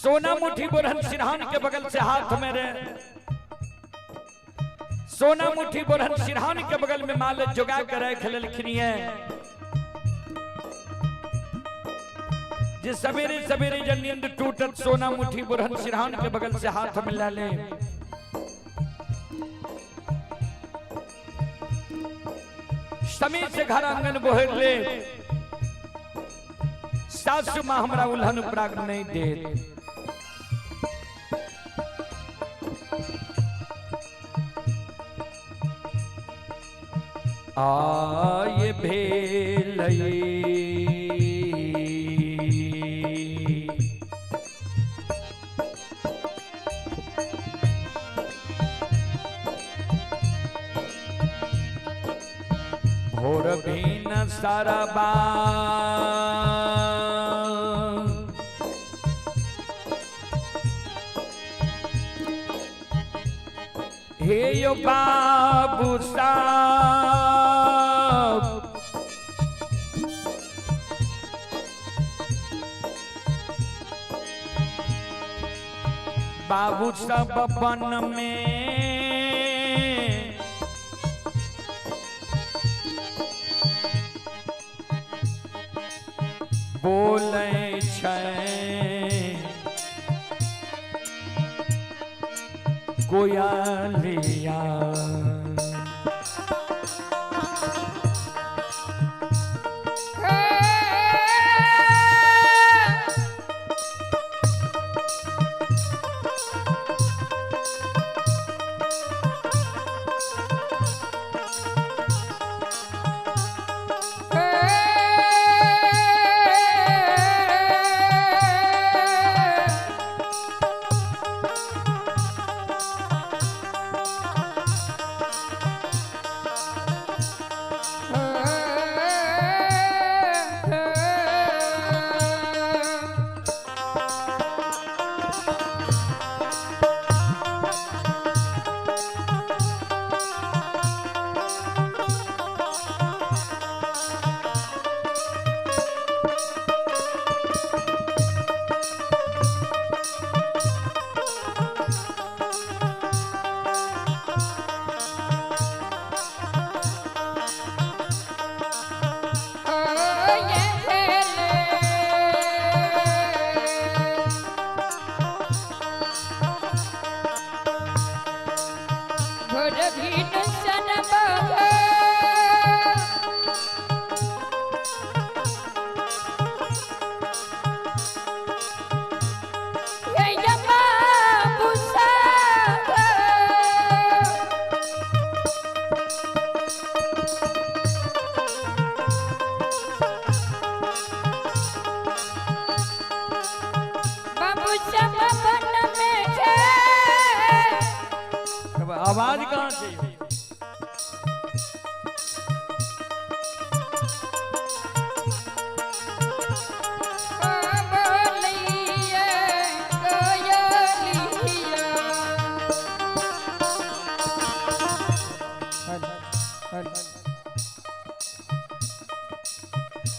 सोना मुट्ठी बोरहन सिरहान के बगल से हाथ में रे, सोना मुट्ठी बोरहन सिरहान के बगल में माल जोगा के रख लेलखिन है। जे सवेरे सवेरे जब नींद टूटत सोना मुट्ठी बोरहन सिरहान के बगल से हाथ में ला ले। समय से घर आंगन बोहर ले, सासु माँ हमरा उल्हन उपराग नहीं दे। आय भेलई भोर भीन सरबा, हे यो बाबू साहब, बाबू सब बन में बोलै छै कोयलिया। आवाज कहाँ से?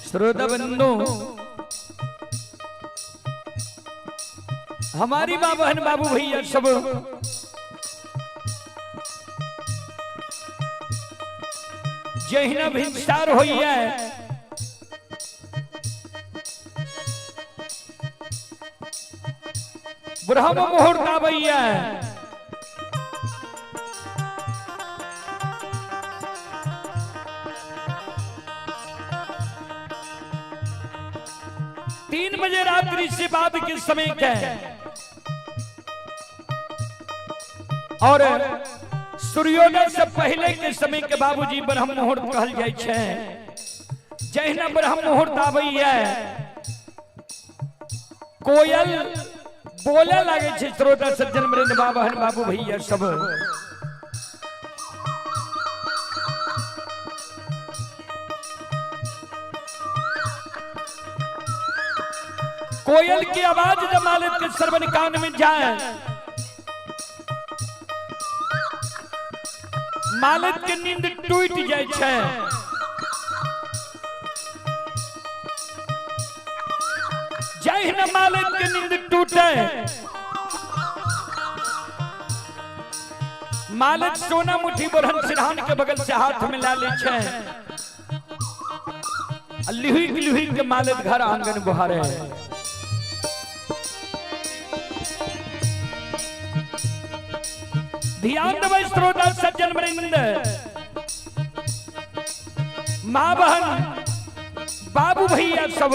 श्रोता बंधु, हमारी माँ बहन बाबू भैया सब जहिना भिनसार होइए ब्रह्म मुहूर्त आबैया, तीन बजे रात्रि से बाद के समय के और सूर्योदय से पहले के समय के बाबूजी ब्रह्म मुहूर्त कहल जाय छै। जहिना ब्रह्म मुहूर्त आबैया कोयल बोले लागे छै। श्रोता सज्जन वृंद बहन बाबू भैया सब कोयल की आवाज जब मालिक के श्रवण कान में जाए, मालिक के नींद टूट जाए छै। जहिना मालिक के नींद टूटे, मालिक सोना मुट्ठी बोरहन सिरहान के बगल से हाथ में ला ले छे, लिहुक लिहुक के मालिक घर आंगन बुहारे। ध्यान देबै श्रोता सज्जन वृंद, माँ बहन बाबू भैया सब,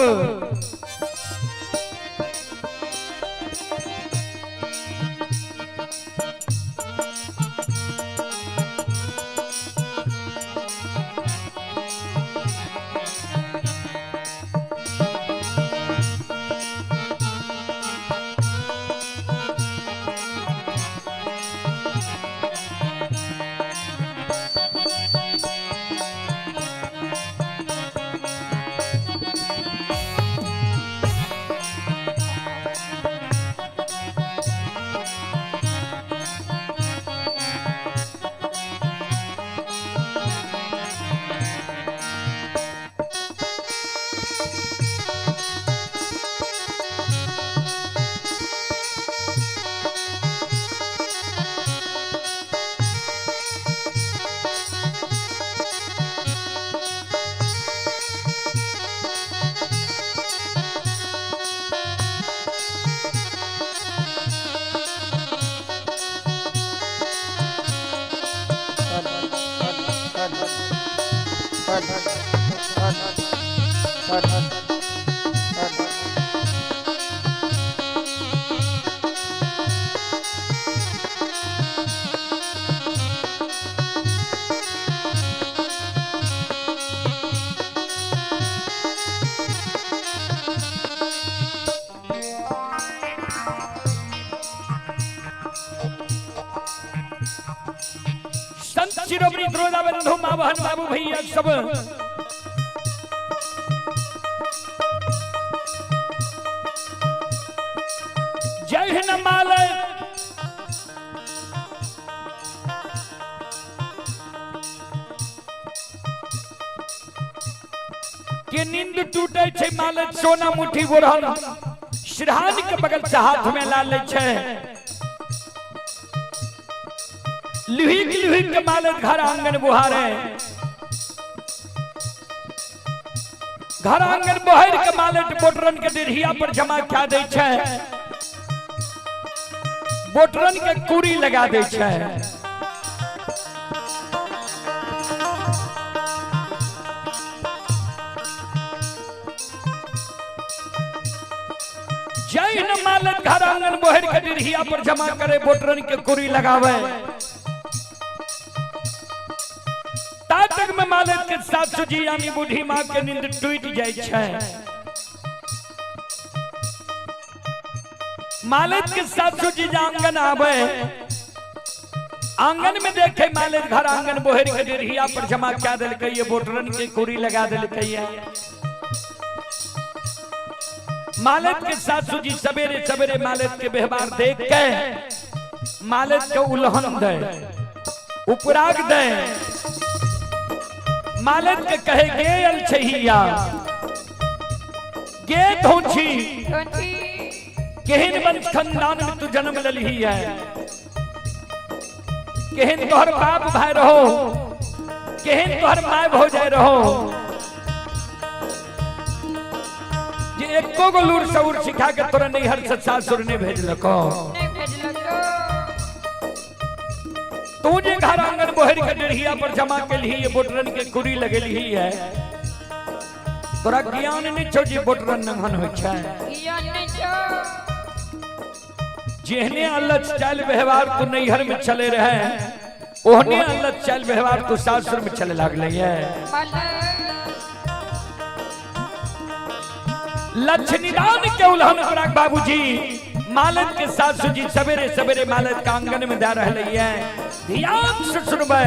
संत शिरोमणि द्रोणा बंधु माँ बहन बाबू भैया सब, जय हिंद मालक। के नींद टूटे छे मालक सोना मुट्ठी बोरहन सिरहान के बगल से हाथ में ला ले छे, लिहिक लिहिक के मालक घर आंगन बुहारे, घर आंगन बहर के मालक बोटरन के डेढ़िया पर जमा क्या दे छे, बोटरन के कुरी लगा दे छे। जैन मालक घर आंगन बहर के डेढ़िया पर जमा करे, बोटरन के कुरी लगावे, तक में मालिक के सासू जी यानी बूढ़ी माँ के नींद टूट जाय छे। मालिक के सासू जी आंगन आवे, आंगन में देखे मालिक घर आंगन बोहर के डेढ़िया पर जमा क्या दिलकै ये बोटरन के कुरी लगा दिलकै। मालिक के सासू जी सवेरे सवेरे मालिक के व्यवहार देख के मालिक के उल्हन दे, उपराग दे, मालिक के कहे गे अल छहिया गे धोछी केहन वंश खानदान में तू जन्म ललही है, केहन तोहर बाप भाई रहो, केहन तोहर my भौजाई रहो, जे एको गो लूर सऊर सिखा के तोरा नैहर से सासुर ने भेजलको, तू जे घर आंगन बोहर के डेढ़िया पर जमा के ली ये बोटरन के कुरी लगेली है, तोरा ज्ञान नहीं छौ जे बोटरन नंघन होइ छै। ज्ञान नहीं छौ। जेहने अल्लाह चाल व्यवहार तू नैहर में चले रहे, ओहने अल्लाह चाल व्यवहार तू सासुर में चले लागले है। लक्ष्मीदान के उल्हन पराग बाबूजी मालत के सासू जी सवेरे सवेरे मालत के आंगन में जा रहे है। ध्यान से सुनबै,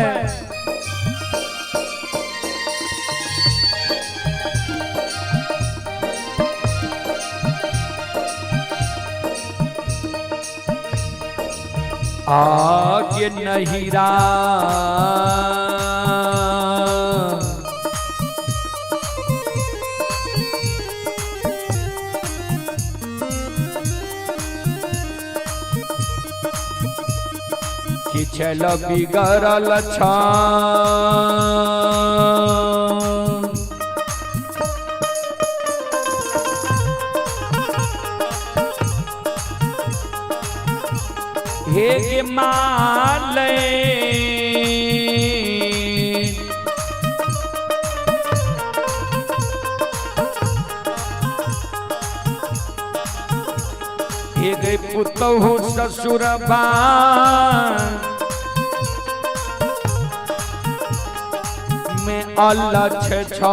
आगे नहिरा कि चल बिगड़ल छा। हे गे माले हे गे पुतहु ससुरबा में अलछ छ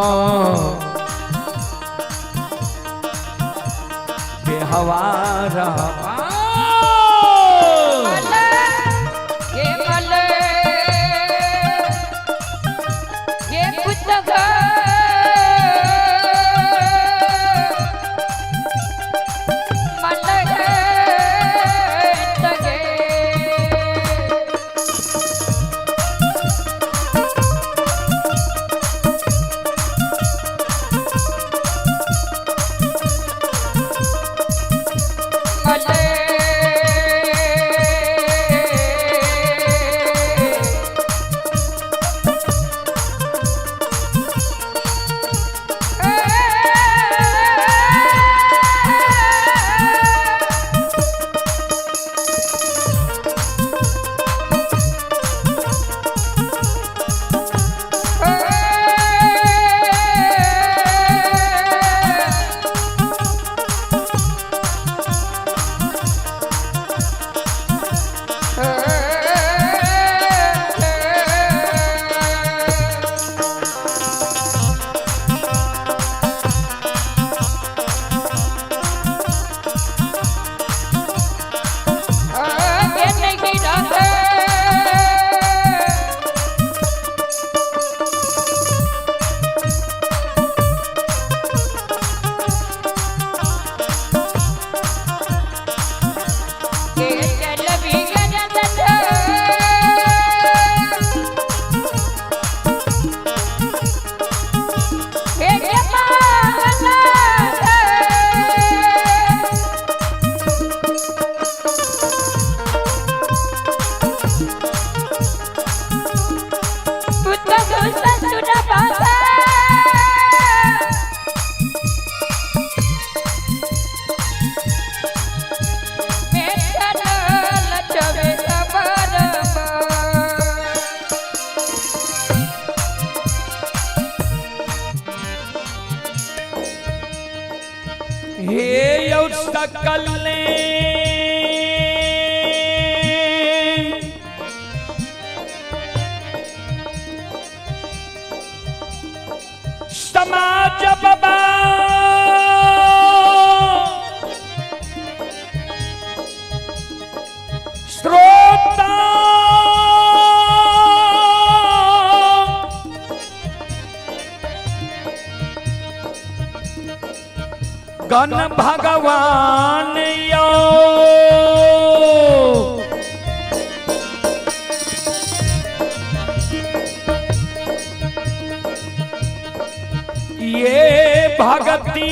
बेहवार। ये मल ये पुतग मल तगे। मल हे यौ सकल ने समाज बाबा श्रोता गण भगवान यो ये भगती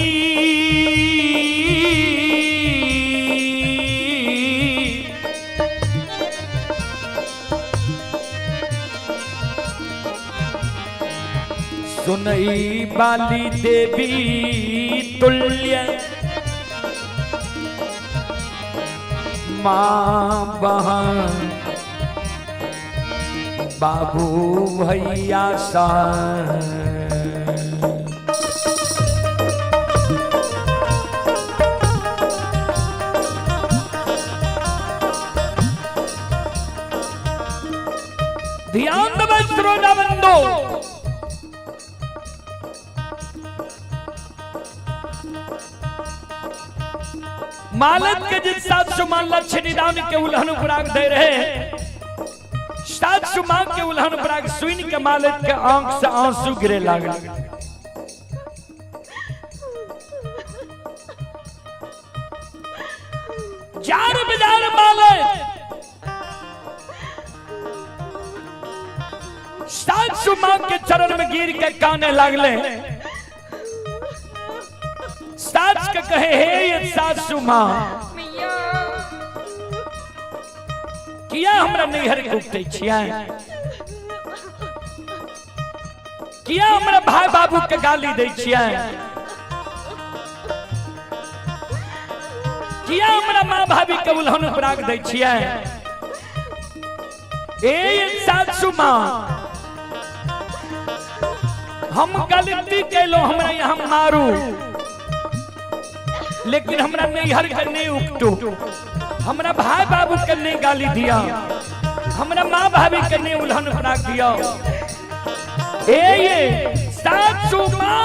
सुनई बाली देवी तुल्य माँ बहन बाबू भैया सा। ध्यान दो श्रोता बंधु, मालक के जिस सात मां लक्ष्य निदान के उल्हन उपराग दे रहे हैं, सात मां के उल्हन उपराग सुन के मालक के आंख से आंसू गिरे लागल। चार बाजार मालक सासु मां के चरण में गिर के काने लागले। सास के कहे, हे ये सासु मां, मैया, किया हमरा नैहर के उपटै छियै? किया हमरा भाई बाबू के गाली दै छियै? किया हमरा माँ भाभी के उल्हन उपराग दै छियै? ए सासू माँ, हम गलती केलो, हमरा यहाँ मारू, लेकिन हमरा नैहर के नहीं उपटू, हमरा भाई बाबू के नहीं गाली दिया, हमरा माँ भाभी के नहीं उल्हन उपराग दिया। ए ये सासू माँ।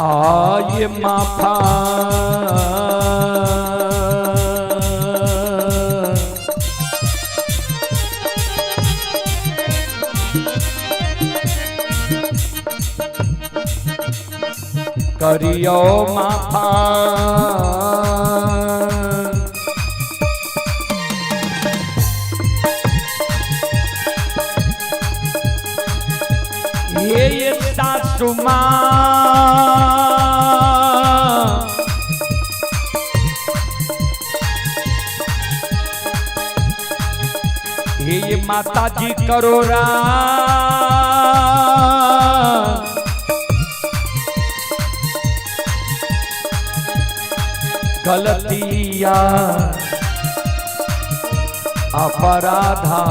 आय माफा करियो माफा, ये सासू माँ, हे माता जी करो राम, गलतिया अपराधा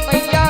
मैया।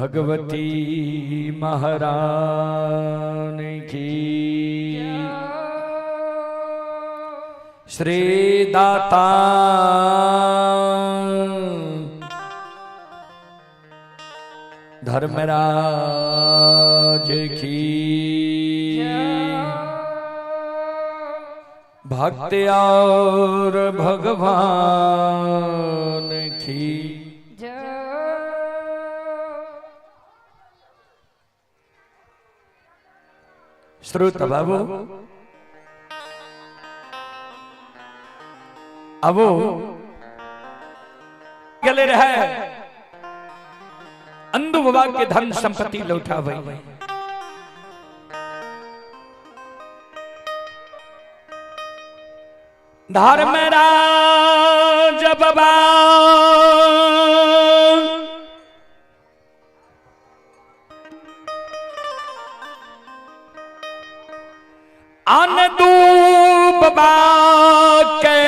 भगवती महारानी की। श्री दाता धर्मराज की। भक्त और भगवान की। श्रोत बाबू अब गले रहे अंधु बाबा के धन संपत्ति लौटा भाई। धर्मराज बाबा अनदू बाबा के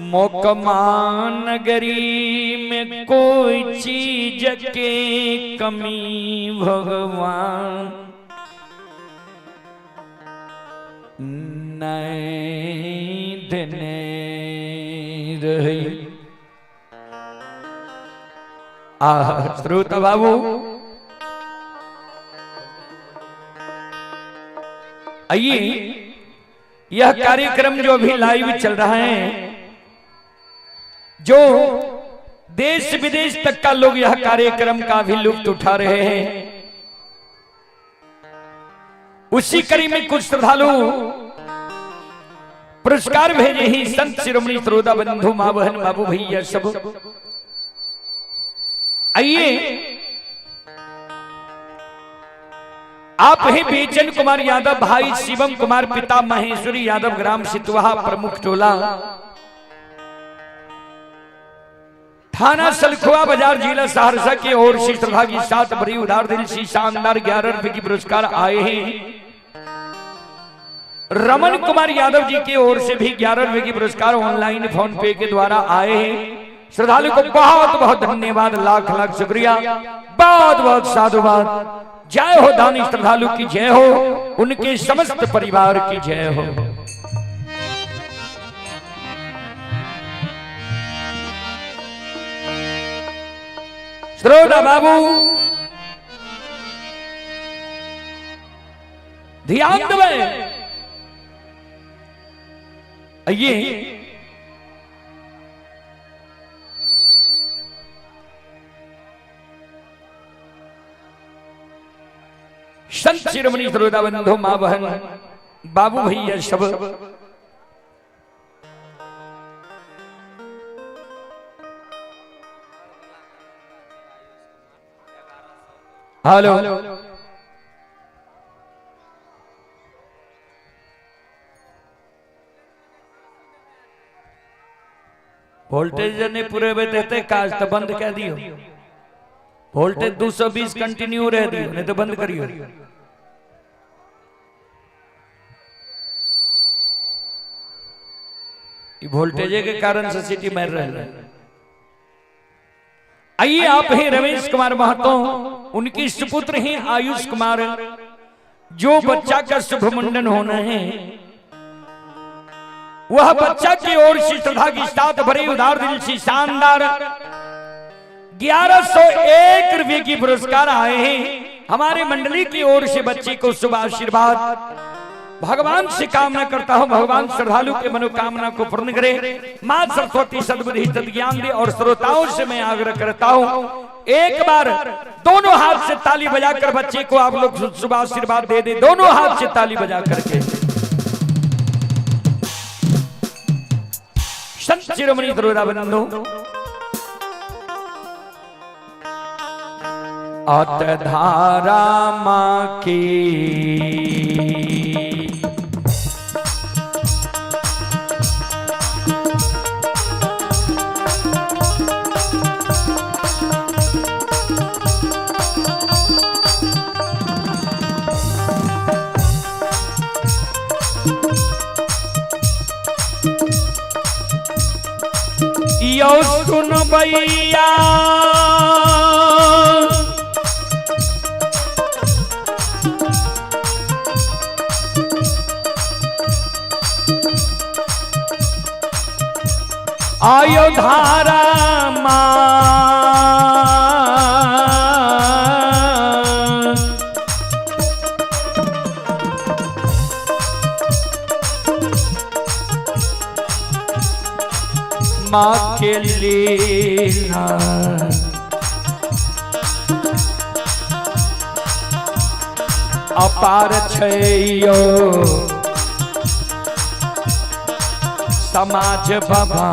मोकमा नगरी में कोई चीज के कमी भगवान नहीं देने रही। आह श्रोत बाबू आइए, यह कार्यक्रम जो अभी लाइव चल रहा है, जो देश विदेश तक का लोग यह कार्यक्रम का भी लुत्फ उठा रहे हैं, उसी कड़ी में कुछ श्रद्धालु पुरस्कार भेजे ही संत शिरोमणि श्रोता बंधु माँ बहन बाबू भैया सब। आइए, आप ही बेचन कुमार यादव भाई शिवम कुमार पिता महेश्वरी यादव ग्राम सितवाहा प्रमुख टोला थाना सलखुआ बाजार जिला सहरसा की ओर से श्रद्धा की साथ बड़ी उदार दिल सी शानदार 11 रुपए की पुरस्कार आए हैं। रमन कुमार यादव जी की ओर से भी 11 रुपए की पुरस्कार ऑनलाइन फोन पे के द्वारा आए हैं। श्रद्धालु को बहुत बहुत धन्यवाद, लाख लाख शुक्रिया, बहुत बहुत साधुवाद। जय हो दानी श्रद्धालु की जय हो, उनके समस्त परिवार की जय हो। श्रोता बाबू ध्यान देवे, आइए संत शिरोमणि श्रोता बंधु माँ बहन बाबू भैया सब हेलो वोल्टेज नहीं पूरे देते काज तो बंद कर दियो, वोल्टेज 220 कंटिन्यू रह दियो, नहीं तो बंद करियो। वोल्टेज के कारण से सिटी मार रहे हैं। आइए, आप हैं रमेश कुमार महतो, उनकी सुपुत्र हैं आयुष कुमार, जो बच्चा का शुभ मुंडन होना है वह बच्चा की ओर से श्रद्धा की साथ भरे उदार दिल से शानदार 1101 रुपए की पुरस्कार आए हैं। हमारे मंडली की ओर से बच्चे को शुभ आशीर्वाद भगवान से कामना करता हूं, भगवान श्रद्धालु के मनोकामना को पूर्ण करे, मां सरस्वती सद्बुद्धि सद्ज्ञान दे। और श्रोताओं से मैं आग्रह करता हूं, एक बार दोनों हाथ से ताली बजाकर बच्चे को आप लोग शुभ आशीर्वाद दे दे, दोनों हाथ से ताली बजा करके। संत शिरोमणि श्रोता बंधु अत धारा मां की यो सुनबैया आयो धारा माँ माँ के लीला अपार छैयो समाज बाबा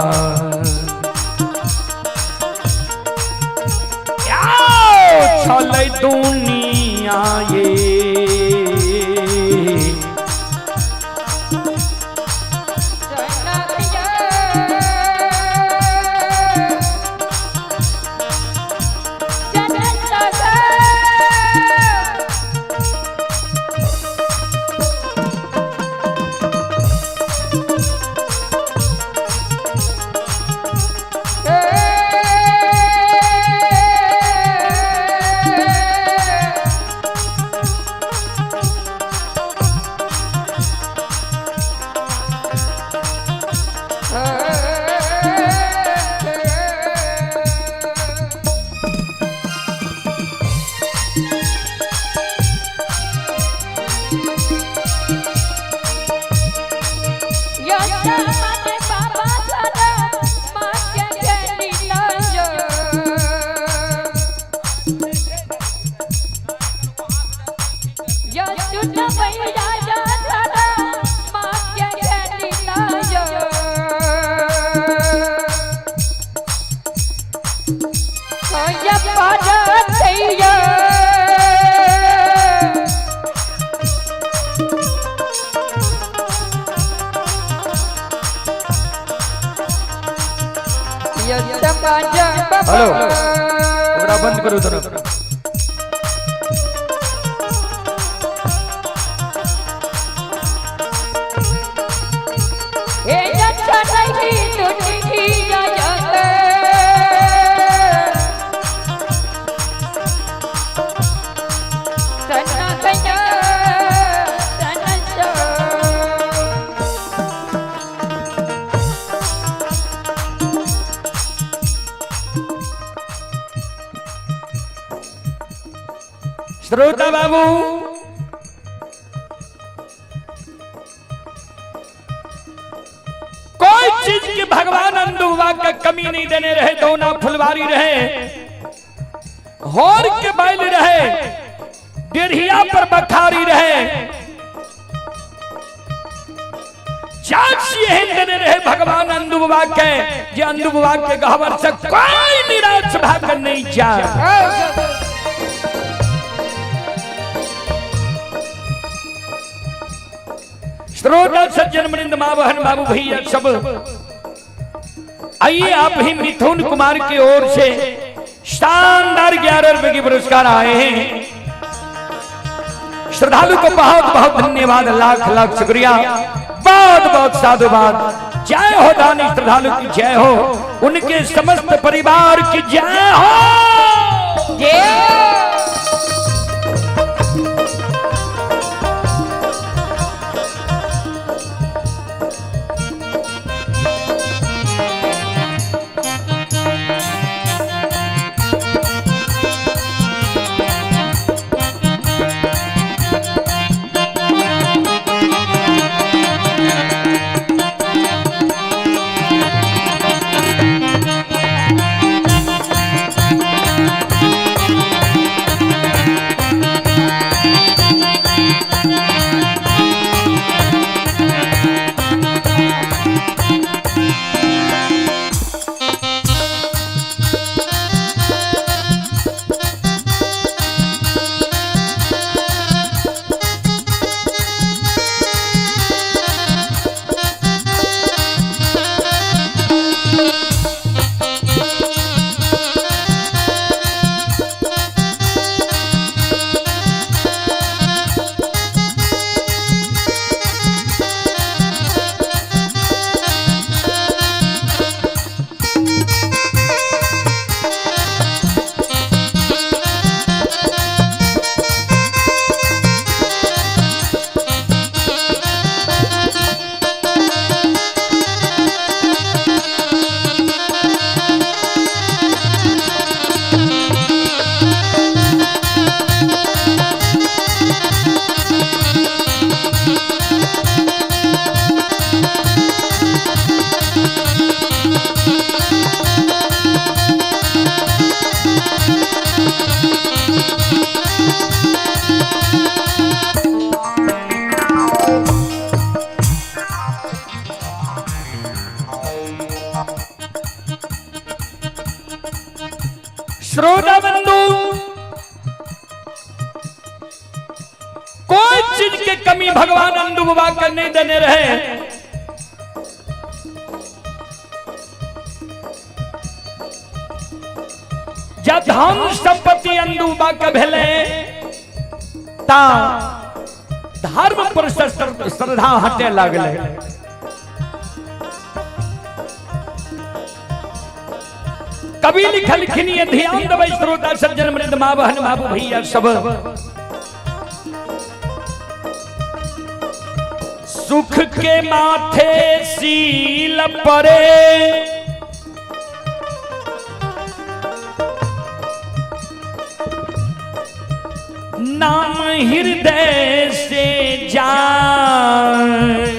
छलै दुनिया ये हेलो, ओकरा बंद करू तरफ। श्रोता बाबू, कोई चीज की भगवान अंदुआ का कमी नहीं देने रहे। दोना फुलवारी रहे, होर के बैल रहे, डेढ़िया पर बखारी रहे, जात यही देने रहे भगवान अंदुआ के, जे अंदुआ के गहवर से कोई निराश भाग नहीं जा। श्रोता सज्जन वृंद, माँ बहन बाबू भैया सब, आइए आप ही मिथुन कुमार की ओर से शानदार 11 रुपए के पुरस्कार आए हैं। श्रद्धालु को बहुत बहुत धन्यवाद, लाख लाख शुक्रिया, बहुत बहुत साधुवाद। जय हो दानी श्रद्धालु की जय हो, उनके समस्त परिवार की जय हो। जय। श्रोता बंधु, कोई चीज के कमी भगवान अंदू बाबा के नहीं देने रहे। जब धन संपत्ति अंदू बाबा के भेले ता धर्म पर श्रद्धा हटे लागले। कवि लिखलखिन ये ध्यान देबै श्रोता सज्जन वृंद माँ बहन बाबू भैया सब। सुख के माथे सील पड़े, नाम हृदय से जाए।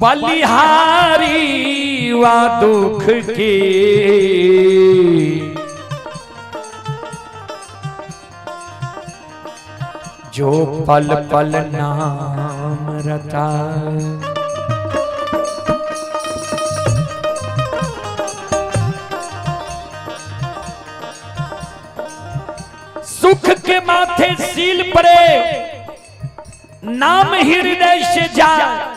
बलिहारी वा दुख की जो पल पल नाम रता। सुख के माथे सील पड़े, नाम हृदय से जाए।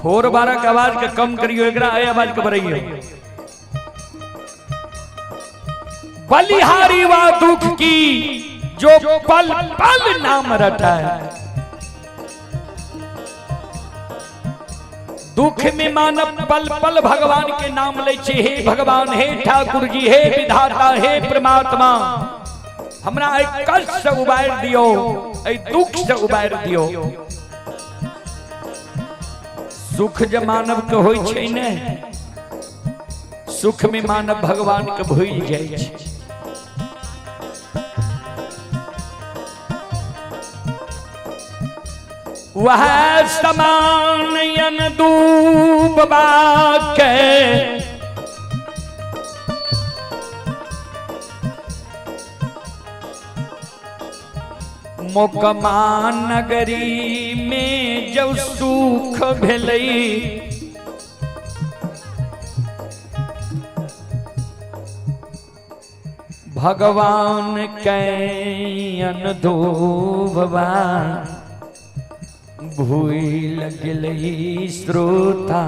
4-12 के आवाज के कम करियो, एकरा ए आवाज के बढ़ाइयो। बलिहारी वा दुख की जो पल पल नाम रटा है। दुख में मानव पल पल भगवान के नाम लै छै। हे भगवान, हे ठाकुर जी, हे विधाता, हे परमात्मा, हमरा एहि कष्ट से उबारि दियो, एहि दुख से उबारि दियो। सुख जे मानव के होइ छै ने, सुख में मानव भगवान के भूलि जाइ छै। वह समान यन डूबबा के मोकमा नगरी में जब सुख भेलै, भगवान can धोबा भूल गेलै श्रोता।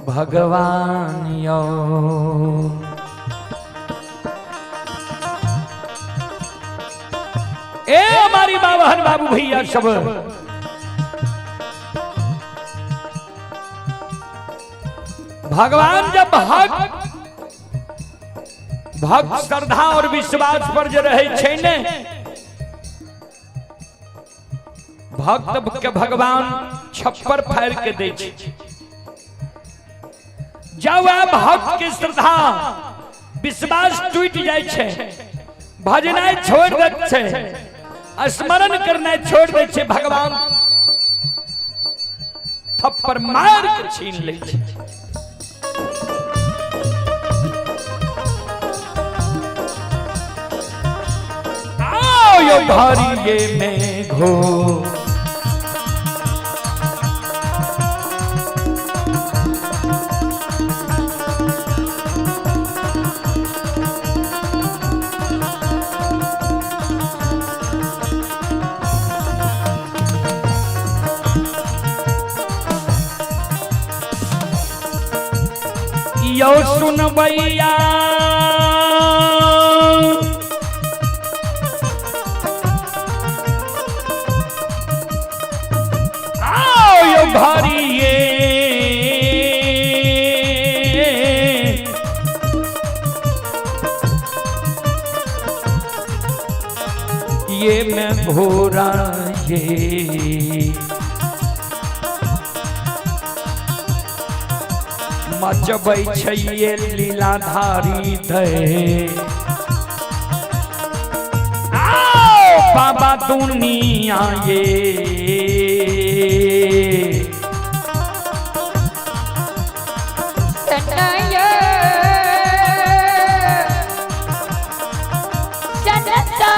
भगवान यो ए हमारी बाबा बाबू भैया सब, भगवान जब भक्त भक्त श्रद्धा और विश्वास पर जे रहे छै ने, भक्त के भगवान छप्पर फाड़ के दै छै। जब भक्त के श्रद्धा विश्वास टूट जाय छै, भजनाइ छोड़ दै छै, स्मरण करनाइ छोड़ दै छै, भगवान थप्पड़ मार के छीन लै छै। आओ यो भरिए मेघो यो सुनबैया आओ यो भरिए ये मैं भोरा ये मचबै छै ये लीलाधारी दे। आओ बाबा दुनिया ये तनय जनता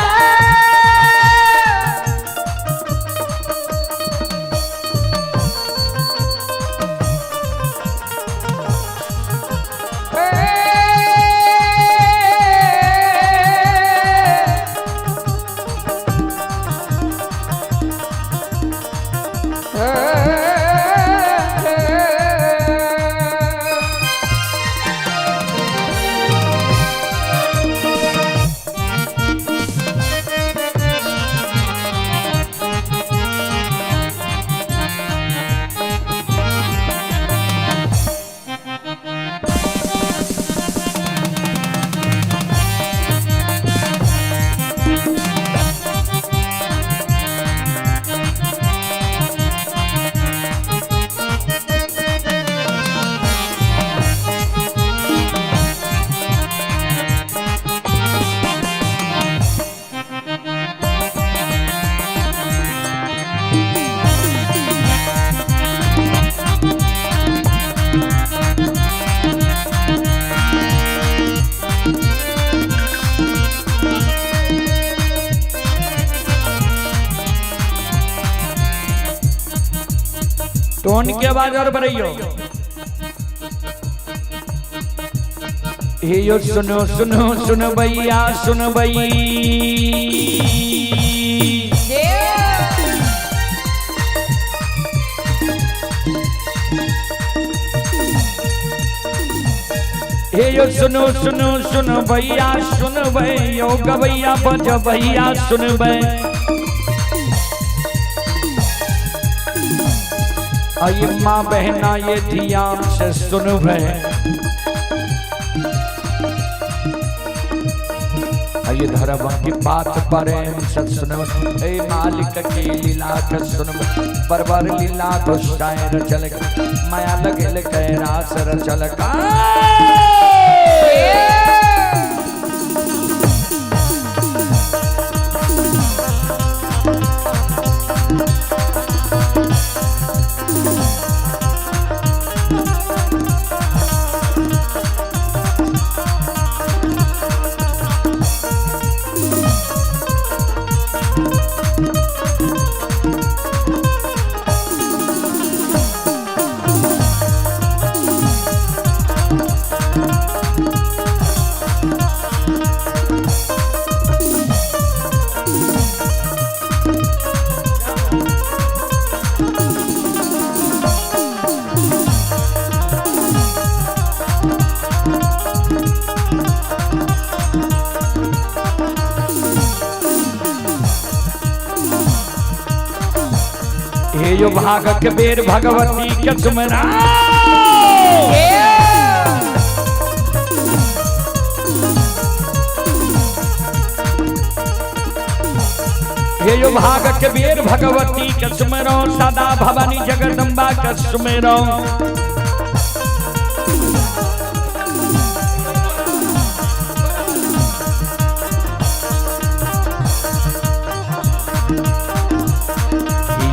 टोन के आवाज और बढ़ियो। हे यो सुनो सुनो सुन भैया सुन भई। हे यो सुनो सुनो सुन भैया सुन भैयो गवैया बज भैया सुन भै। आई माँ बहना ये ध्यान से सुन भै। ये धर्म की बात प्रेम से सुन। हे मालिक की लीला के सुन। बरबर लीला घुसाए रचल माया लगल के रास रचल का। हे यो भाग के बेर भगवती के सुमरा। हे यो भाग के बेर भगवती के सुमरो सदा भवानी जगदम्बा के सुमरो।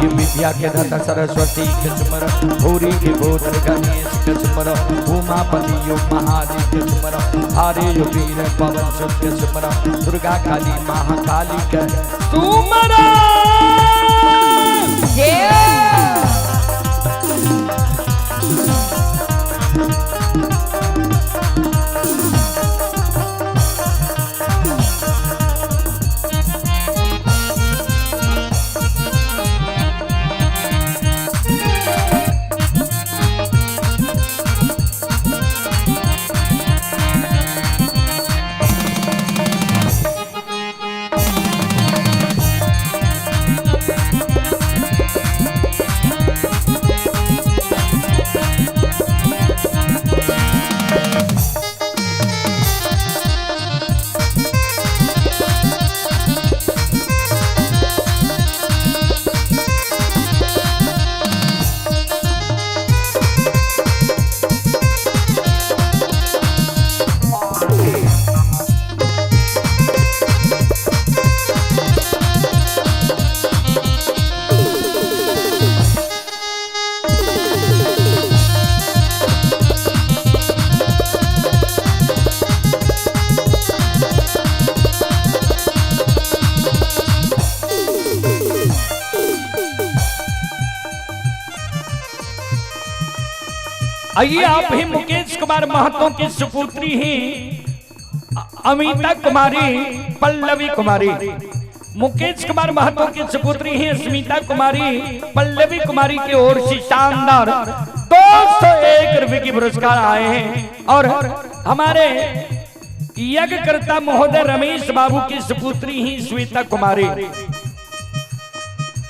विद्या के दाता सरस्वती के सुमर, भूरी के पुत्र गणेश के सुमर, उमापति यो महादेव के सुमर, हरे यो वीर पवन सुत के सुमर, दुर्गा काली महाकाली के सुमर। आइए आप ही मुकेश कुमार महतो की सुपुत्री ही अमिता कुमारी पल्लवी कुमारी। मुकेश कुमार महतो की सुपुत्री ही स्मिता कुमारी पल्लवी कुमारी की ओर से शानदार 201 रुपए की पुरस्कार आए हैं। और हमारे यज्ञकर्ता महोदय रमेश बाबू की सुपुत्री ही श्वेता कुमारी,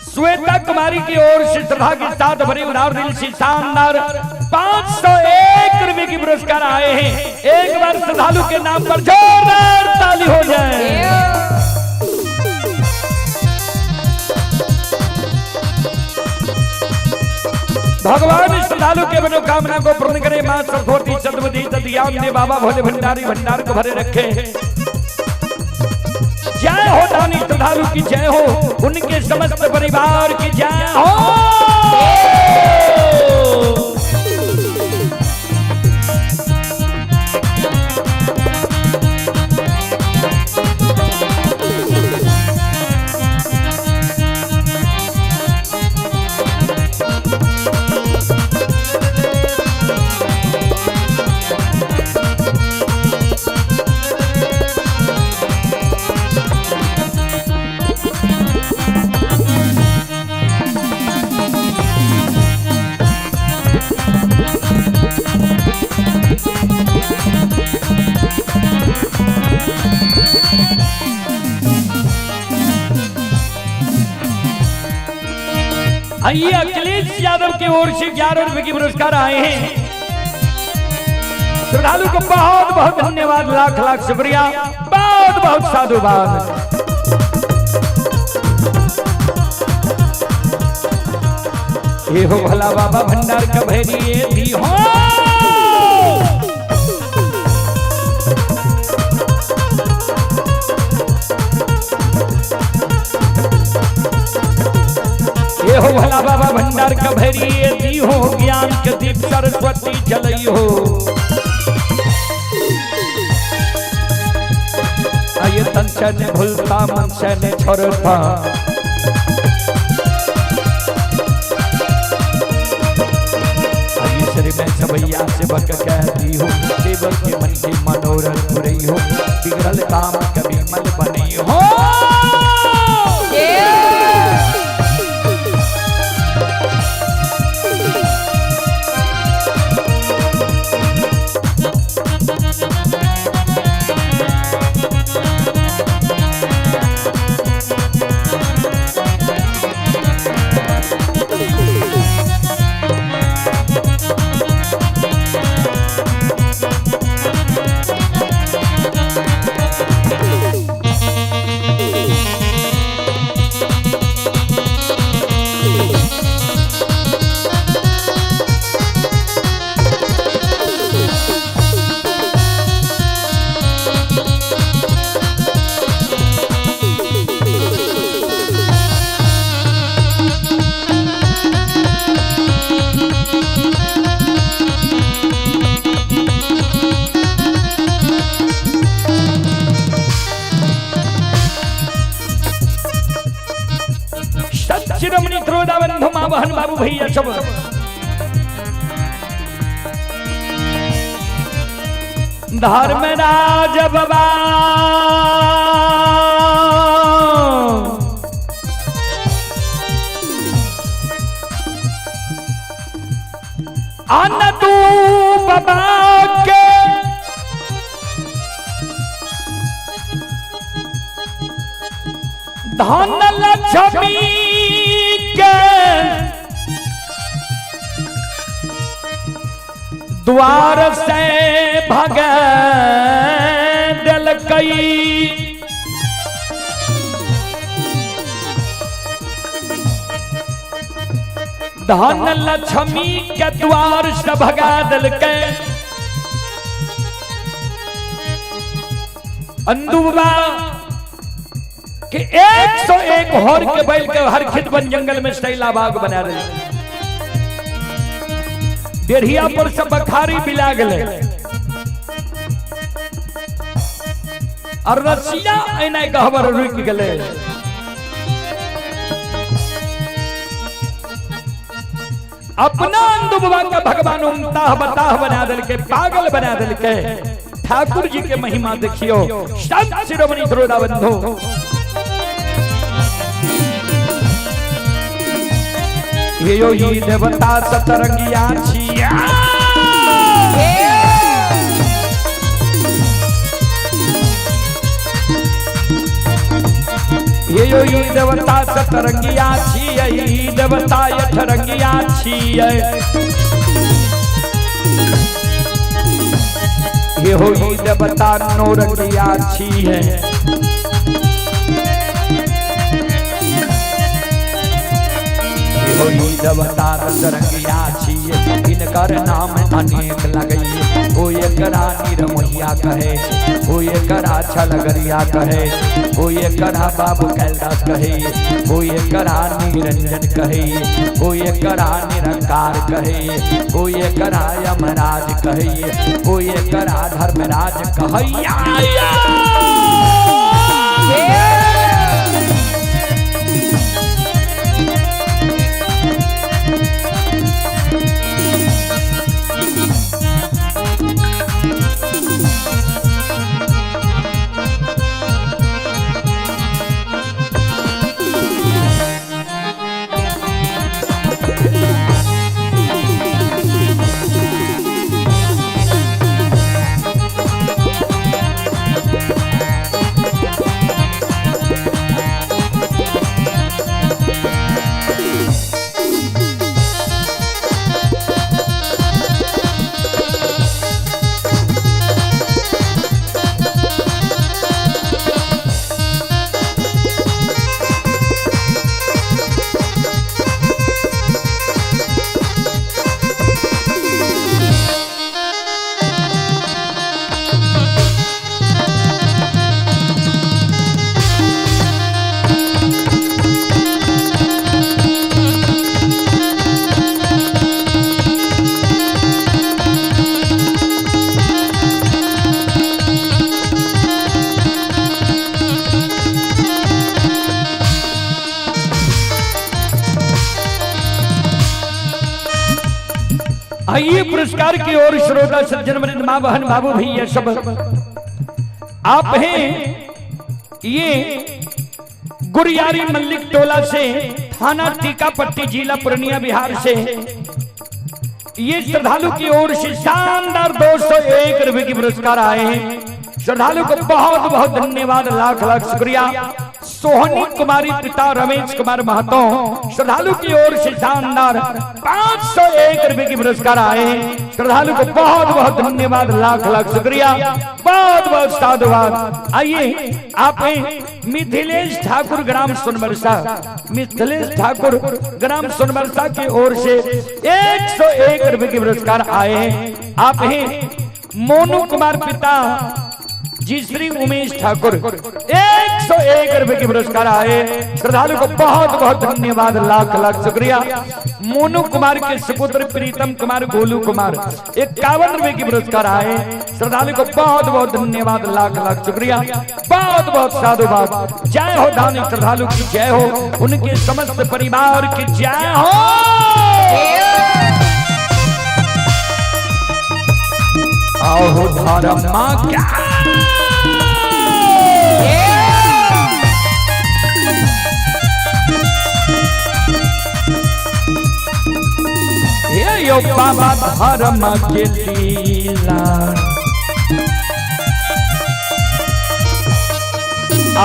श्वेता कुमारी की ओर से श्रद्धा के साथ भरे उदार दिल से शानदार 501 रुपए की पुरस्कार आए हैं। एक बार श्रद्धालु के नाम पर जोरदार ताली हो जाए। भगवान श्रद्धालु के मनोकामना को पूर्ण करे। मां सरस्वती सद्बुद्धि तदियाम दे बाबा भोले भंडारी भंडार को भरे रखे। जय हो दानी श्रद्धालु की जय हो, उनके समस्त परिवार की जय हो। आइए अखिलेश यादव की ओर से 11 रुपए की पुरस्कार आए हैं। श्रद्धालु को बहुत बहुत धन्यवाद, लाख लाख शुक्रिया, बहुत बहुत साधुवाद। ये हो भला बाबा भंडार का भैरी दी हो। ये हो भला बाबा भंडार का भैरी दी हो, ज्ञान के दीप सरस्वती जलई हो। आये तन से ने भूलता मन से ने छोड़ता, आये श्री में सबैया से बक कहती हो, देवर के मन के मनोरथ पुरई हो, बिगड़ल काम कभी मल बनी हो। शिरोमणि त्रोदाबंधु माँ बहन बाबू भैया सब धर्मराज बाबा अन तू बाबा के धन लक्ष्मी के द्वार से भग दिलकई। धन लक्ष्मी के द्वार से भगा दिलकै। अंदुबा के 101 होर के बैल के हर खेत बन जंगल में सैला बाग बना रहे। डेढ़िया पर सब बखारी बिला गए और रसिया एना गहबर रुक गए। अपना अंदुबा का भगवान उमताह बताह बना दिल के, पागल बना दिल के। ठाकुर जी के महिमा देखियो, संत शिरोमणि त्रोदा बंधु। ये यो ही देवता सतरंगिया छिया। ये यो ही देवता सतरंगिया छिया, ई देवता अठरंगिया छिया। ये हो ही देवता नौरंगिया छिया। देवता रंगिया छिए, इनकर नाम अनेक लगई। ओ एकरा निरमोहिया कहे, ओ एकरा छलगरिया कहे, ओ एकरा बाबू कैलाश कहे, ओ एकरा निरंजन कहे, ओ एकरा निरंकार कहे, ओ एकरा यमराज कहे, ओ एकरा धर्मराज कहे। आइए पुरस्कार की ओर श्रोता सज्जन वृंद, माँ बहन बाबू भैया सब आप हैं। ये गुरियारी मल्लिक टोला से, थाना टीकापट्टी, जिला पूर्णिया, बिहार से ये श्रद्धालु की ओर से शानदार 201 रुपए की पुरस्कार आए हैं। श्रद्धालु को बहुत बहुत धन्यवाद, लाख लाख शुक्रिया। सोहनी कुमारी पिता रमेश कुमार महतो श्रद्धालु की ओर से शानदार 501 रुपए की पुरस्कार आए हैं। श्रद्धालु को बहुत बहुत धन्यवाद, लाख लाख शुक्रिया, बहुत बहुत साधुवाद। आइए आप हैं मिथिलेश ठाकुर ग्राम सोनबरसा, मिथिलेश ठाकुर ग्राम सोनबरसा की ओर से 101 रुपए के पुरस्कार आए हैं। आप हैं मोनू कुमार पिता जी श्री उमेश ठाकुर 101 रुपए के पुरस्कार आए। श्रद्धालु को बहुत बहुत धन्यवाद, लाख लाख शुक्रिया। मोनू कुमार के सुपुत्र प्रीतम कुमार गोलू कुमार 51 रुपए के पुरस्कार आए। श्रद्धालु को बहुत बहुत धन्यवाद, लाख लाख शुक्रिया, बहुत बहुत साधुवाद। जय हो दानी श्रद्धालु की जय हो, उनके समस्त परिवार की जय हो। आओ धर्मा क्या हे यो बाबा धर्म के लीला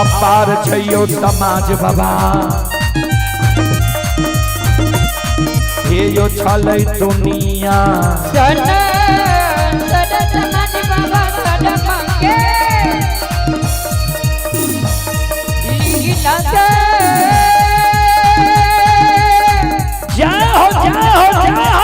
अपार छयो समाज बाबा, हे यो छलै दुनिया जय हो जय हो जय हो।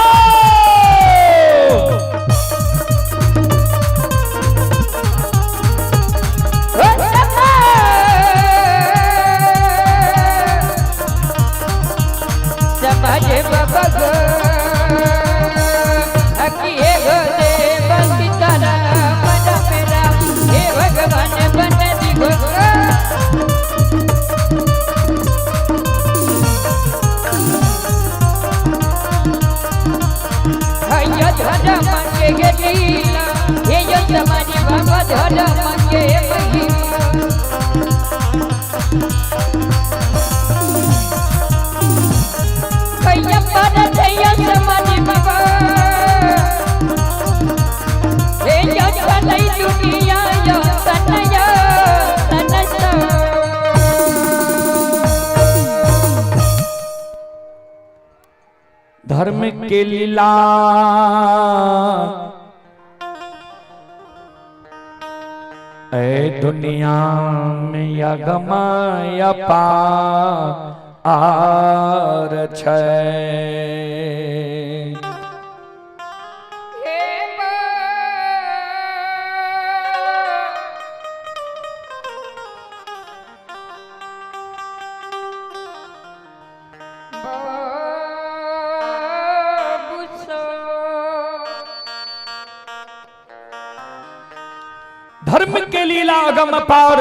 धर्म के लीला ए दुनिया में यगमय पार छै। धर्म के लीला अगम पार,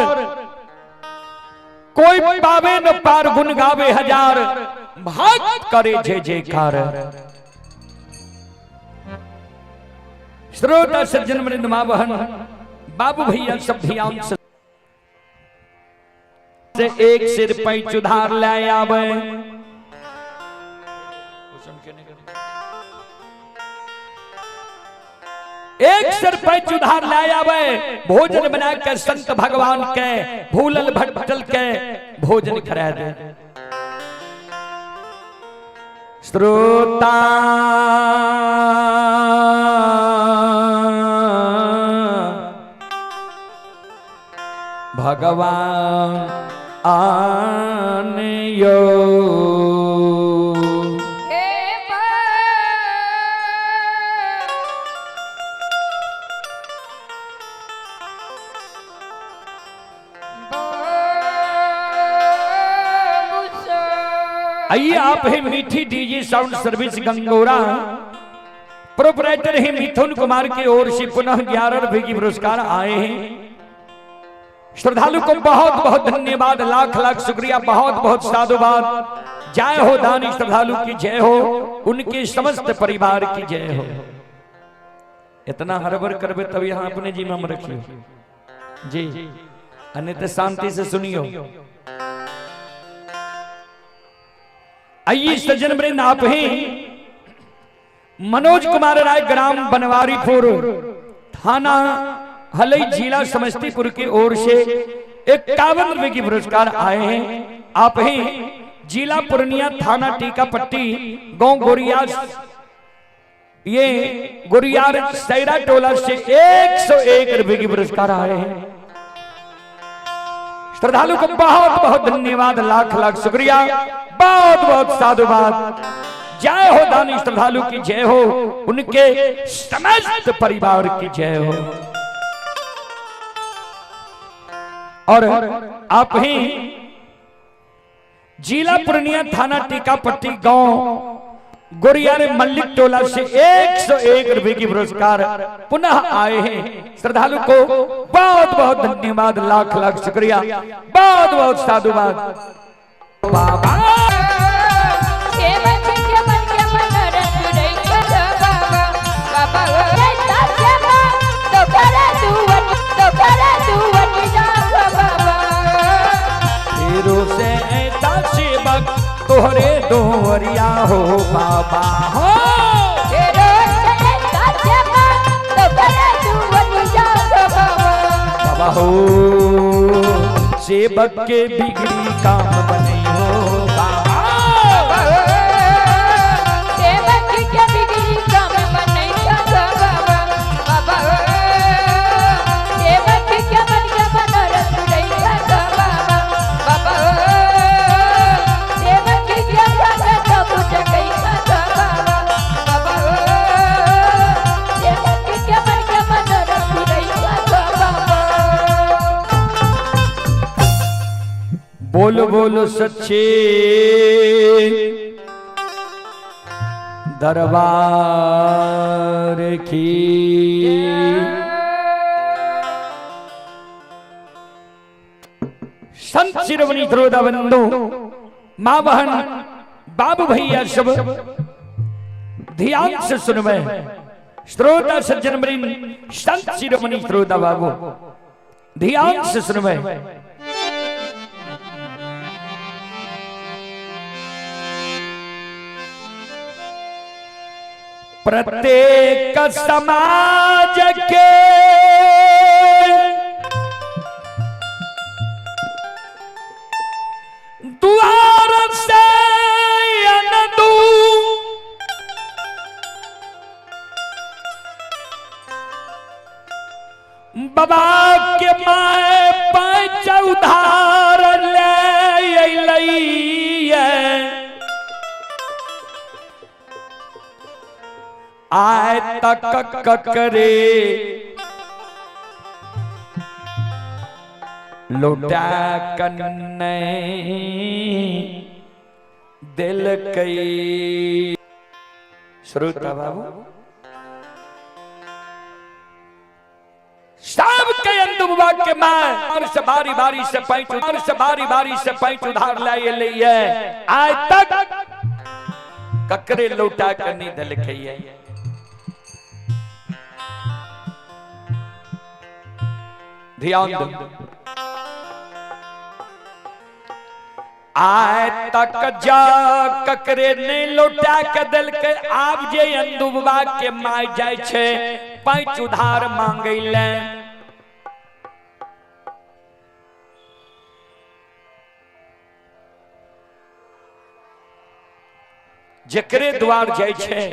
कोई पावे न पार, गुण गावे हजार, भक्त करे जय जयकार। श्रोता सज्जन वृंद मां बहन बाबू भैया सब ध्यान से एक सिर पैच उधार ले आवे। एक सिर पैच उधार ले आवे, भोजन बना के संत भगवान के भूलल भटकल के भोजन करा दे। श्रोता भगवान आन यो आइए आप है Mithi DJ sound service Gangora, proprietor है मिथुन कुमार की ओर से पुनः 11 रुपए की पुरस्कार आए हैं। श्रद्धालु को बहुत बहुत धन्यवाद, लाख लाख शुक्रिया, बहुत बहुत साधुवाद। जय हो दानी श्रद्धालु की जय हो, उनके समस्त परिवार की जय हो। इतना हड़बड़ करबे तब यहाँ अपने जी में हम रखियो जी, अन्य तो शांति से सुनियो। आइए सज्जन वृंद, आप ही मनोज कुमार राय, ग्राम बनवारीपुर, थाना हलई, जिला समस्तीपुर की ओर से 51 रुपए की पुरस्कार आए हैं। आप ही जिला पूर्णिया, थाना टीकापट्टी, गांव गोरिया, ये गोरियार सैरा टोला से 101 रुपए की पुरस्कार आए हैं। श्रद्धालु को बहुत बहुत धन्यवाद, लाख लाख शुक्रिया, बहुत बहुत साधुवाद। जय हो दानी श्रद्धालु की जय हो, उनके समस्त परिवार की जय हो। और आप ही जिला पूर्णिया, थाना टीकापट्टी, गांव गोरियारे मल्लिक टोला से 101 रुपए की पुरस्कार पुनः आए हैं। श्रद्धालु को बहुत बहुत धन्यवाद, लाख लाख शुक्रिया, बहुत बहुत साधुवाद। बाबा तोहरे दोरिया हो बाबा हो, बाबा हो, सेवक के बिगड़ी काम बने हो बाबा, सेवक के बिगड़ी काम बने बाबा, बाबा सेवक के मन के मनोरथ बाबा, बाबा बोलो बोलो सच्चे दरबार की। संत शिरोमणि श्रोता बंधु, माँ बहन बाबू भैया सब ध्यान से सुनवे। श्रोता सज्जन वृंद, संत शिरोमणि श्रोता बाबू ध्यान से सुनवे। प्रत्येक समाज के द्वार से अनदू बाबा के my पैच उधार ले अइलैया, आय तक ककरे लौटा कन्ने दिल कई। श्रोता बाबू सब के अंदुबा के मां से बारी बारी से पैंच उधार से बारी बारी से पैंच उधार लाए लिए, आय तक ककरे लौटा कन्ने दिल कई। ध्यान दो, आय तक जा ककरे ने लौटा के दिल के, आप जे अंदुबा के my जाय छे पैंच उधार मांगे ले। जकरे द्वार जाय छे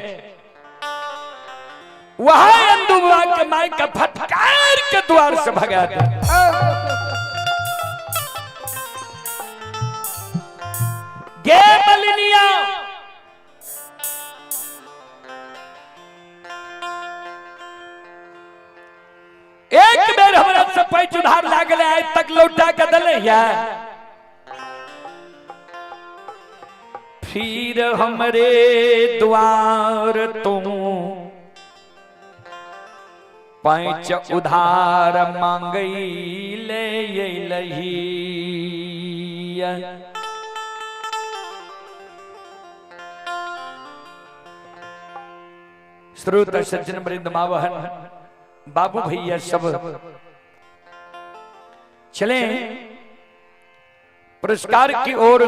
वह अंदुबा के my के फटकार के द्वार से भगा दे। गे मलिनिया, एक बेर हमरा से पैंच उधार लागले, आय तक लौटा के दले या, फिर हमरे द्वार तू पैंच उधार मांगई ले अइलही। श्रोता सज्जन वृंद मावहन बाबू भैया सब चले पुरस्कार की ओर।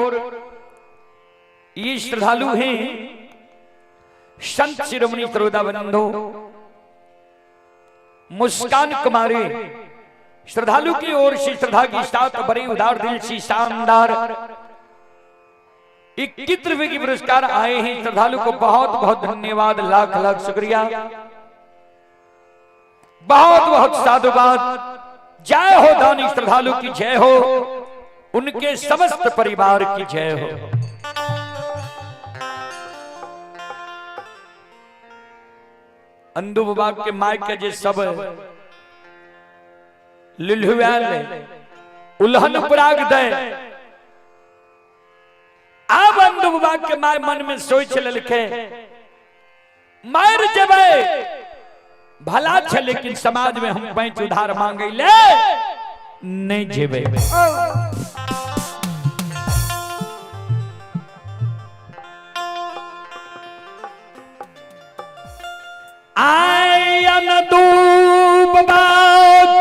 ये श्रद्धालु हैं संत शिरोमणि श्रोता बंधु मुस्कान कुमारी श्रद्धालु की ओर से श्रद्धा की साथ बड़े उदार दिल से शानदार 21 रुपए की पुरस्कार आए हैं। श्रद्धालु को बहुत बहुत धन्यवाद, लाख लाख शुक्रिया, बहुत बहुत साधुवाद। जय हो दानी श्रद्धालु की जय हो, उनके समस्त परिवार की जय हो। अंदू बाबा के my के जे सब लुलहुआल उल्हन पराग दे। आब अंदू बाबा के my मन में सोच लेलके मर जबे भला छे, लेकिन समाज में हम पैंच उधार मांगे ले नहीं जेबे। आयन दूब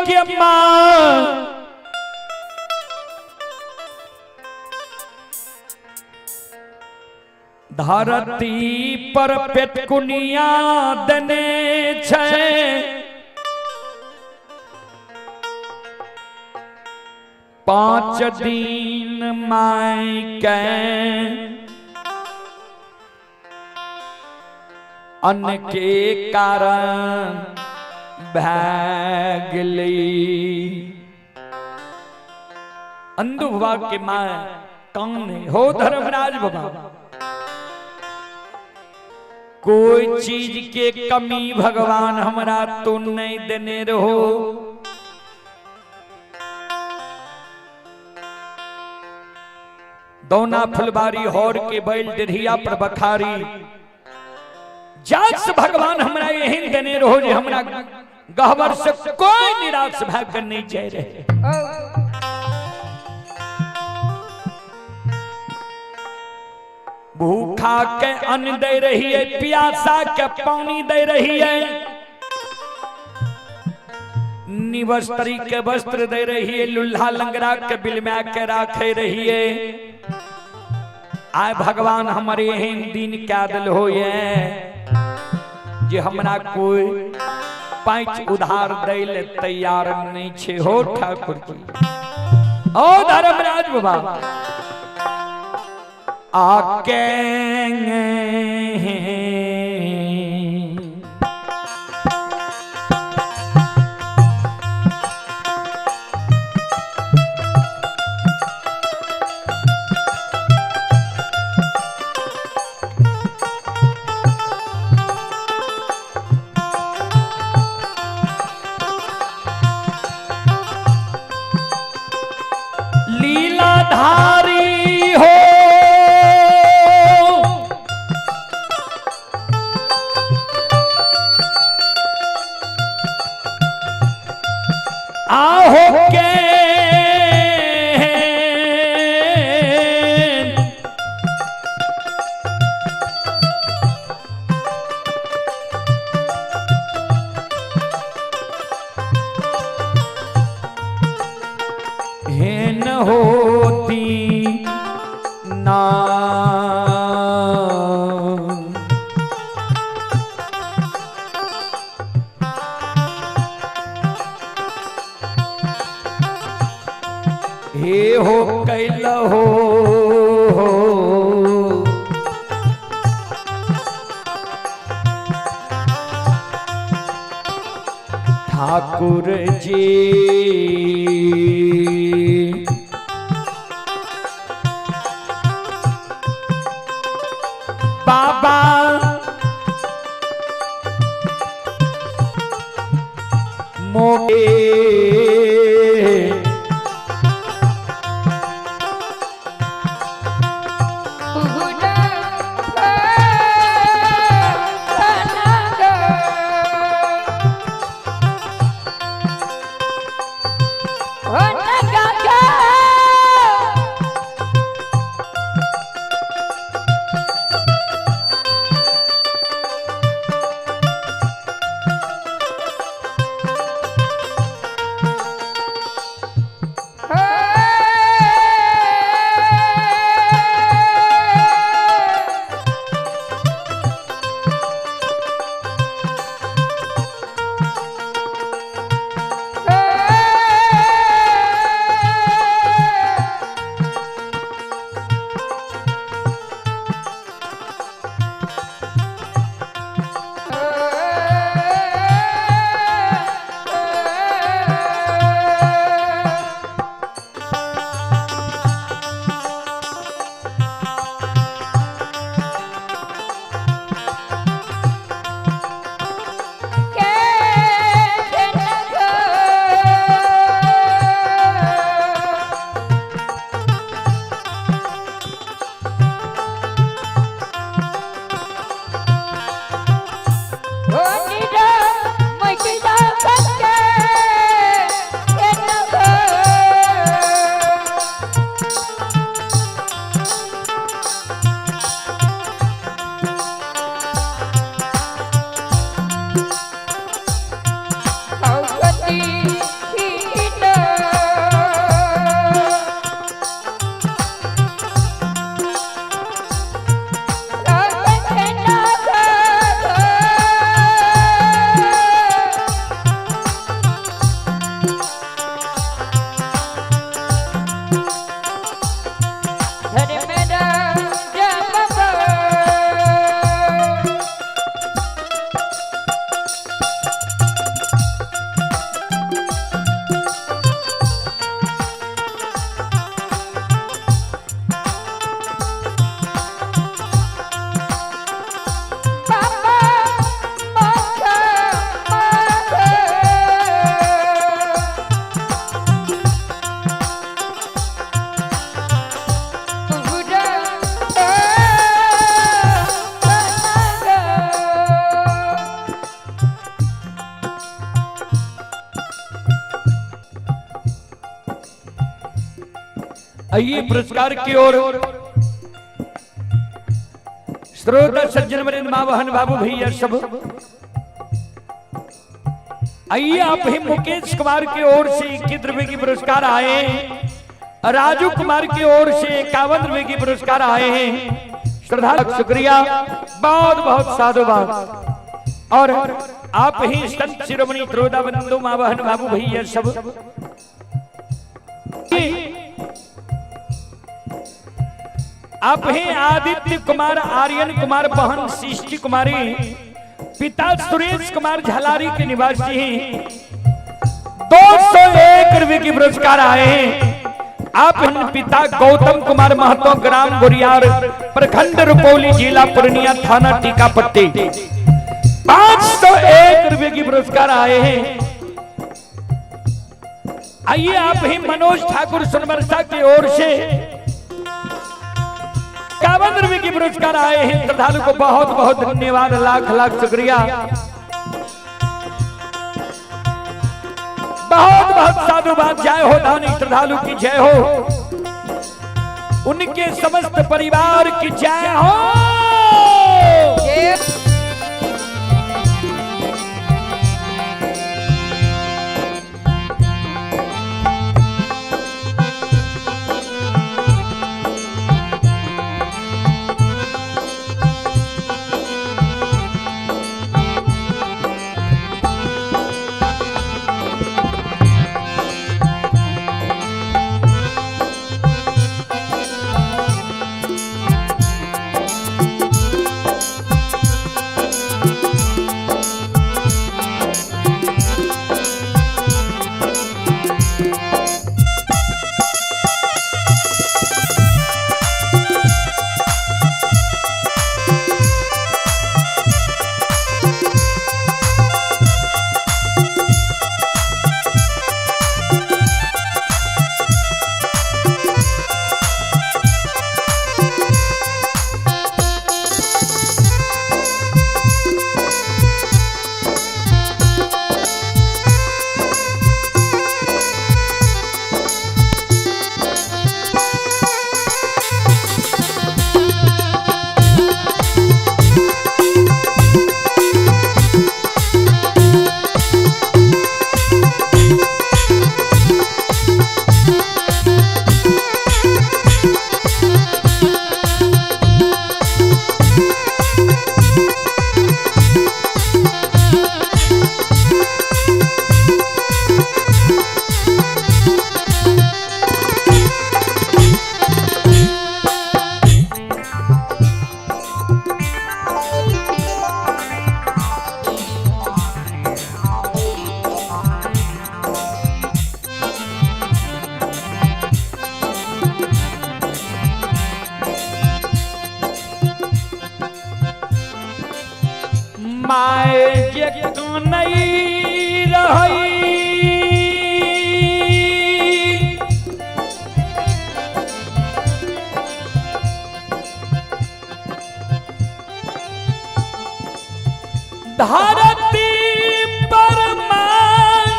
के मां धरती पर पेटकुनिया देने छे, 5 दिन my के अन्न के कारण भै गेली। अंधु बाबा के मां कौन हो धर्मराज बाबा, कोई चीज के कमी भगवान हमरा तो नहीं देने रहो। दौना फुलबारी हौर के बैल डेढ़िया पर बखारी, जास भगवान हमरा एहन देने रहो जे हमरा गहबर से कोई निराश भाग कर नहीं जाए रहे। भूखा के अन्न दे रही है, प्यासा के पानी दे रही है, निवस्त्री के वस्त्र दे रही है, लुल्हा लंगड़ा के बिलमा के राखे रही है। आए भगवान हमारे एहन दिन क्या दिल हो ये जे हमरा कोई पैंच उधार दे ले तैयार नहीं छे। हो ठाकुर जी, ओ धर्मराज बाबा आके लीलाधारी हो आहो के हेन होती ना हे हो कैल हो ठाकुर जी बाबा मोके आइए पुरस्कार की ओर श्रोता सज्जन वरिंद माँ बहन बाबू भैया सब आइए आप ही मुकेश कुमार की ओर से 21 रुपए की पुरस्कार आए हैं, राजू कुमार की ओर से 51 रुपए की पुरस्कार आए हैं। श्रद्धा शुक्रिया, बहुत बहुत साधुवाद। और आप ही संत शिरोमणि त्रोदा बंधु माँ बहन बाबू भैया सब आप ही आदित्य कुमार, आर्यन कुमार, बहन सृष्टि कुमारी, पिता सुरेश कुमार झलारी के निवासी हैं, 201 रुपए की पुरस्कार आए हैं। आप इन पिता गौतम कुमार महतो, ग्राम गुरियार, प्रखंड रुपौली, जिला पूर्णिया, थाना टीकापट्टी, 501 रुपए की पुरस्कार आए हैं। आइए आप ही मनोज ठाकुर सोनबरसा की ओर से 51 रुपए की पुरस्कार आए हैं। श्रद्धालु को बहुत बहुत धन्यवाद, लाख लाख शुक्रिया, बहुत बहुत साधुवाद। जय हो दानी श्रद्धालु की जय हो, उनके समस्त परिवार की जय हो। जय। My जे कनई रही धरती पर मां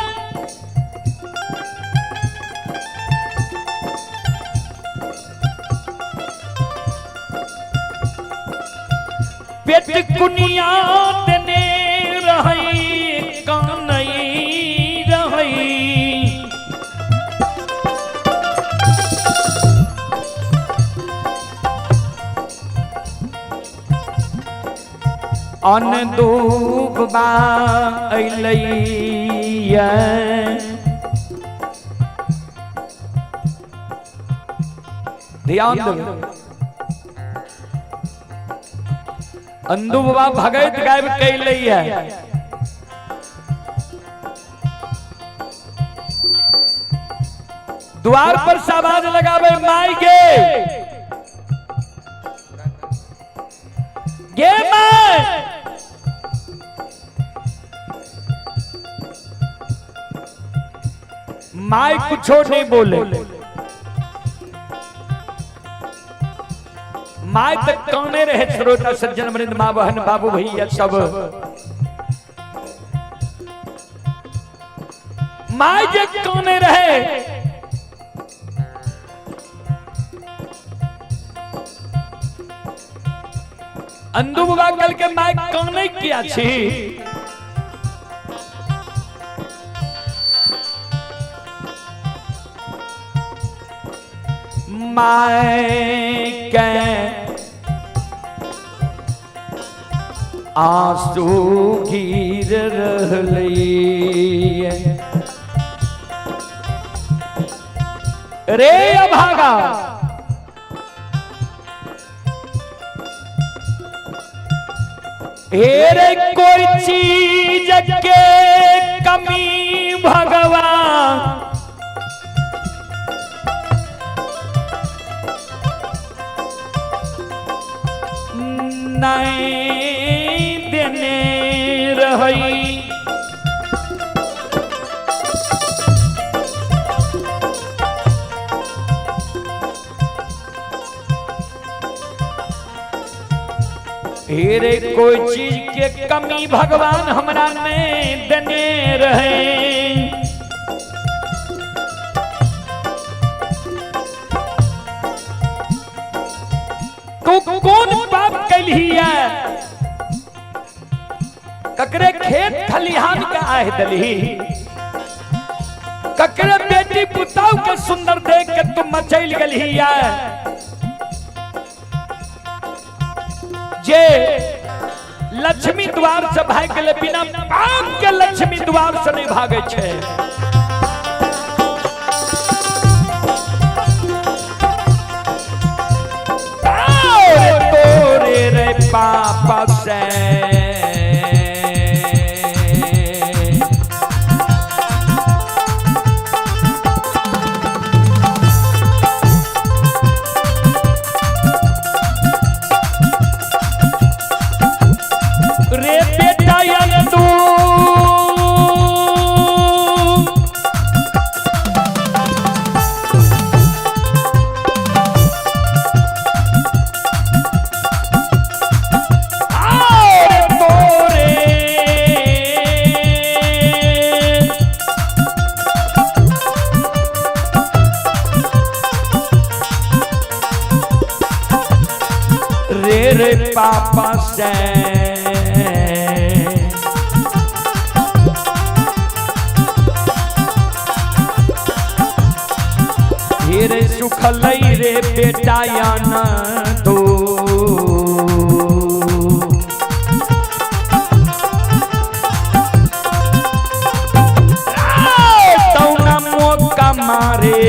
पेट कुनिया देने रही कनई रही। अन्न दूबा अइलैया ध्यान दो। अंदू बाबा भगत गायब कैलैया। द्वार पर से आवाज लगावे माई गे गे माई, माई कुछो नहीं बोले। My तक कौने रहे। श्रोता सज्जन वृंद माँ बहन बाबू भैया सब, my जे कौने रहे। अंदू बाबा कल के my काने किया छी? My के आंसू गिर रहलै। रे अभागा, हे रे, कोई चीज के कमी भगवान नहीं देने रही। हे रे, कोई चीज के कमी भगवान हमरा नहीं देने रहे। तू कोन पाप कैलही है? ककरे खेत खलिहान के आह दलही? ककरे बेटी पुताऊ के सुंदर देख के तुम मचैल गलही है? जे लक्ष्मी द्वार से भाग गेलै, बिना पाप के लक्ष्मी द्वार से नहीं भागे छै। तोरे रे पाप से रे बेटा यंदू, और तोरे रे रे पापा से रे सुखलै रे बेटा याना दो। तौना मौका मारे।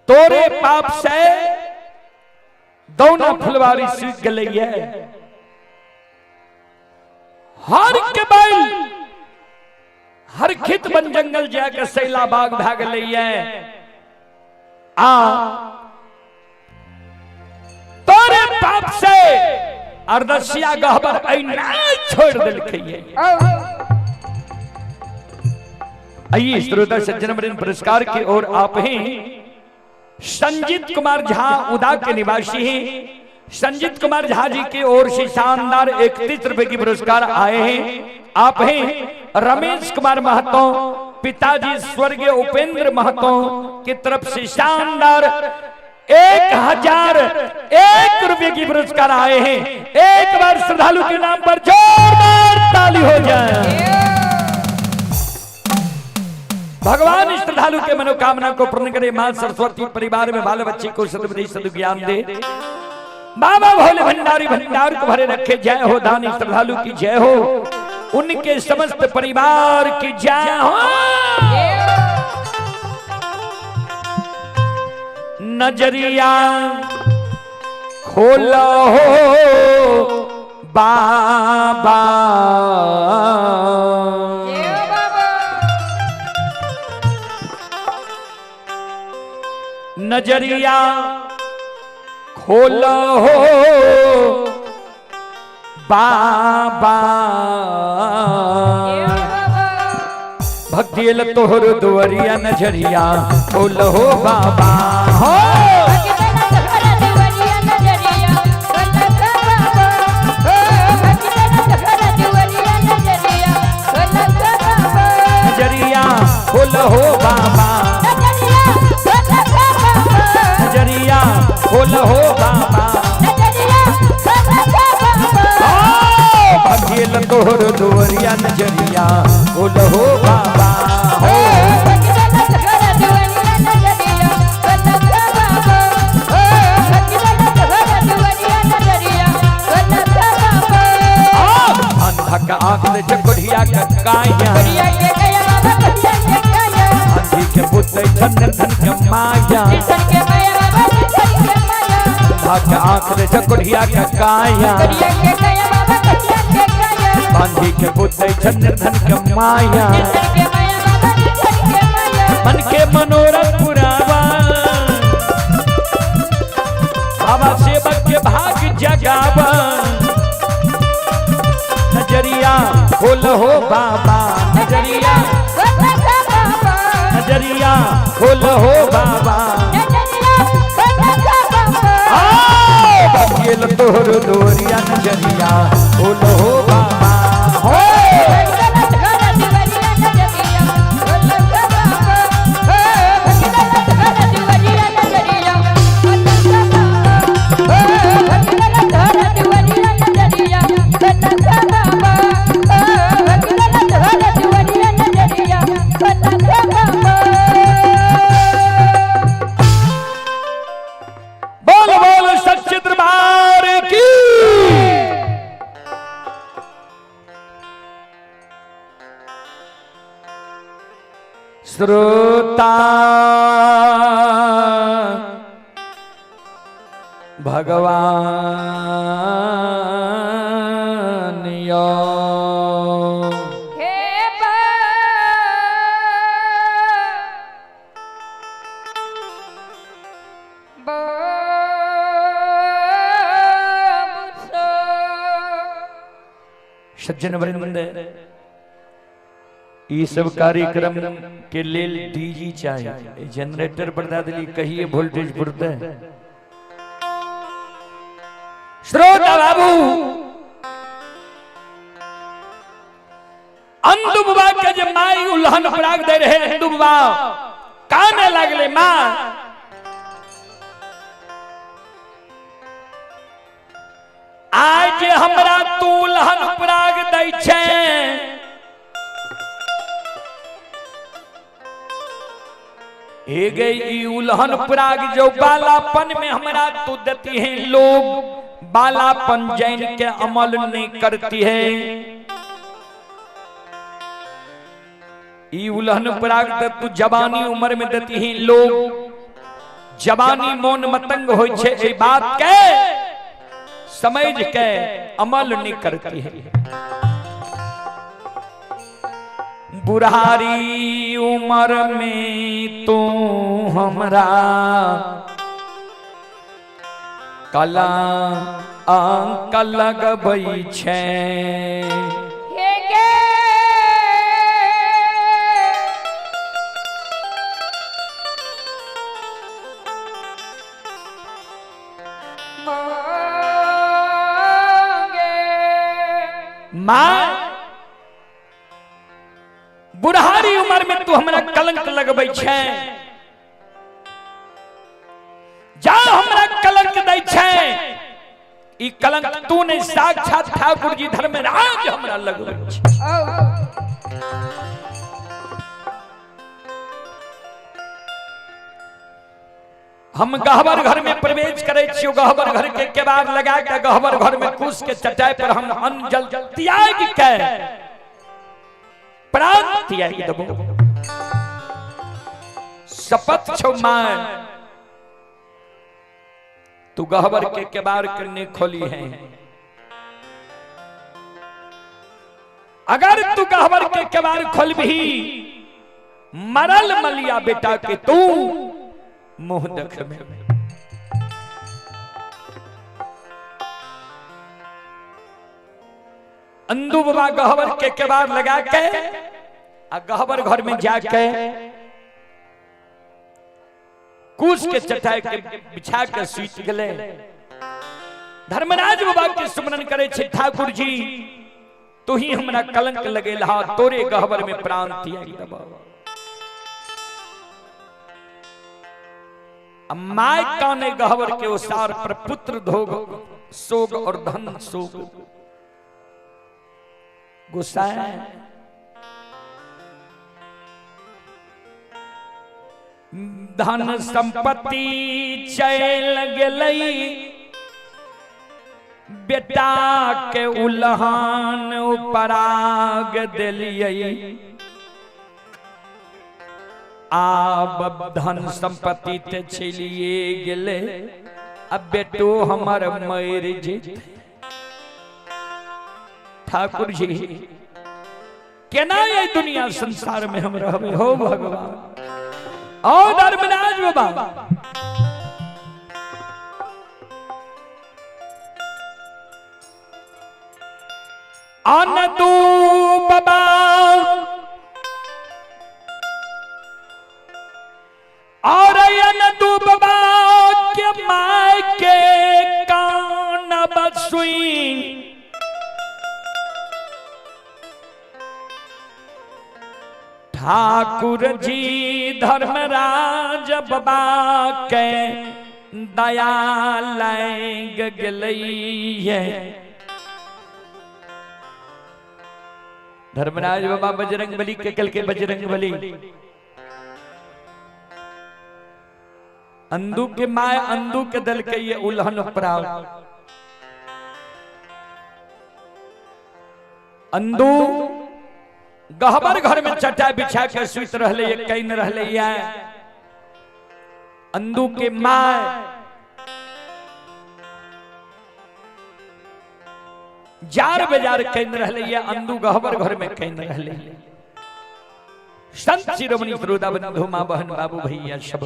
तोरे पाप से दौना फुलवारी सीख गई है। हर के बैल हर खेत बन जंगल जाके सैला बाग भाग है। आ तोरे पाप से अरदसिया गहबर ऐना छोड़ दिलकै। आइए श्रोता सज्जन वृंद, पुरस्कार की ओर आप हैं। संजीत कुमार झा उदा के निवासी हैं। संजीत कुमार झा जी की ओर से शानदार 31 रुपए की पुरस्कार आए हैं। आप हैं रमेश कुमार महतो पिताजी स्वर्गीय उपेंद्र महतो की तरफ से शानदार 1001 रुपए की पुरस्कार आए हैं। एक बार श्रद्धालु के नाम पर जोरदार ताली हो जाए। भगवान श्रद्धालु के मनोकामना को पूर्ण करे। मां सरस्वती परिवार में बाल बच्चे को सद्बुद्धि सद्ज्ञान दे। बाबा भोले भंडारी भंडार को भरे रखे। जय हो दानी श्रद्धालु की जय हो, उनके समस्त परिवार की जय हो। नजरिया खोलो हो बाबा, नजरिया खोलो हो बाबा, भक्ति तोहर दुवरिया नजरिया खोलो हो बाबा हो। नजरिया खोलो हो बाबा, नजरिया खोलो हो बाबा, भक्ति तोहर दुवरिया नजरिया खोलो हो बाबा हो। अंधा का आंख दे चकोरिया का काया, आंधी के पुत्र धन धन के माया, अंधा का आंख दे चकोरिया का काया, आंधी के पुत्र धन धन के माया, मन के मनोरथ पुरावा, बाबा सेवक के भाग जगावा, नजरिया खोल हो बाबा, नजरिया नजरिया खोल हो बाबा, बघेल तोहर दोरिया नजरिया खोल हो बाबा हो। बोल बोल सच्चे दरबार की। श्रोता भगवान यो सज्जन वृंद, ई सब कार्यक्रम के लेल डीजी चाहिए, जनरेटर बढ़ा दिली कहिए वोल्टेज बढ़ते। श्रोता बाबू, अंधु बाबा के जे माई उल्हन पराग दे रहे, अंधु बाबा काने लागले, मां आज हमरा तू उल्हन पराग दै छै, हे गई ई उल्हन पराग जो बालापन में हमरा तू देती है, लोग बालापन जैन के अमल नहीं करती है। ई उल्हन पराग त तू जवानी उम्र में देती है, लोग जवानी मोन मतंग होय छे, ए बात के समझ के अमल नहीं करती है। बुढ़ारी उम्र में तू हमरा कला अंक लगबै छे, मां बुढ़ारी उम्र में तू कलंक लगबै छै, जा हमरा कलंक दै छै, ई कलंक तू नहीं साक्षात ठाकुर जी धर्मराज हमरा लगबै छै। हम गहबर घर में प्रवेश करे छियो, गहबर घर के केबाड़ लगा के गहबर घर में कुश के चटाई पर हम अन्न जल त्याग के प्राण त्याग देबो। शपथ छौ मां, तू गहबर के केबाड़ के नहीं खोली है। अगर तू गहबर के केबाड़ खोलबी, मरल मलिया बेटा के तू मुंह देखबे। अंदू बाबा गहबर के केबाड़ लगा के आ गहबर घर में जाके कुश के चटाई के बिछा के सुति गेले। धर्मराज बाबा के सुमरन करे छे, ठाकुर जी तू ही हमरा कलंक लगेला, तोरे गहबर में प्राण त्याग देबो। My काने गहबर के ओसार पर पुत्र धोग सोग और धन सोग गुस्साए। धन संपत्ति चल गेलई, बेटा के उल्हान उपराग देलियै। आब धन संपत्ति ते चलिए गेले, अब बेटो हमर मर जेतै। ठाकुर जी केना ये दुनिया संसार में हम रहबे हो भगवान। ओ धर्मराज बाबा, अनदू बाबा और अनदू बाबा के my के कान बसुई, ठाकुर जी धर्मराज बाबा के दया लग गेलै। धर्मराज बाबा बजरंग बली के कल के बजरंग बली अंदू के my अंदू के दल के ये उल्हन प्राव। अंदू गहबर घर में चटाई बिछा के सुत रहले, ये can रहले। अंदू के my jar बाजार can रहले, अंदू गहबर घर में can रहले। संत शिरोमणि श्रोता बंधु मां बहन बाबू भैया सब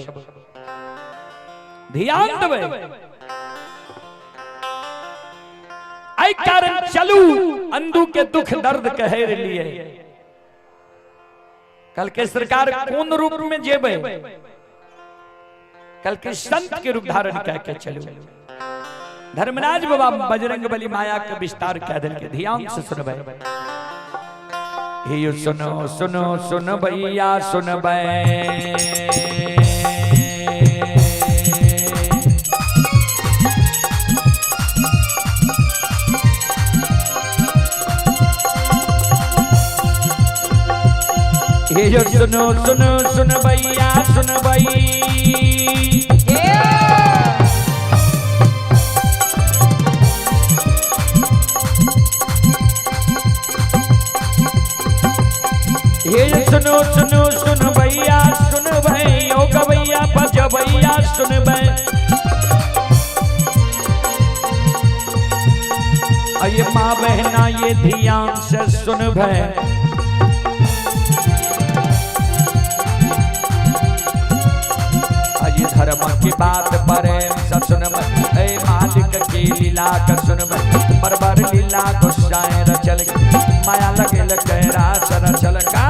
ध्यान देबै। आई कारण चलू अंदू के दुख दर्द कहे लिए। कल के सरकार कौन रूप में जेबे, कल के संत के रूप धारण करके चलू। धर्मराज बाबा बजरंग बली माया के विस्तार कह दिल के ध्यान से सुनबै। हे सुनो सुनो सुन भैया सुनबै, हे सुनो सुनो सुन भैया सुन भई। हे सुनो सुनो सुन भैया सुन भई, ओ गवैया भज भैया सुन भई। अये माँ बहना ये ध्यान से सुन भई। धर्म की बात प्रेम से सुन ए मालिक की लीला का सुन बरबर लीला गुस्साए रचल माया लगे लगे रास रचल का।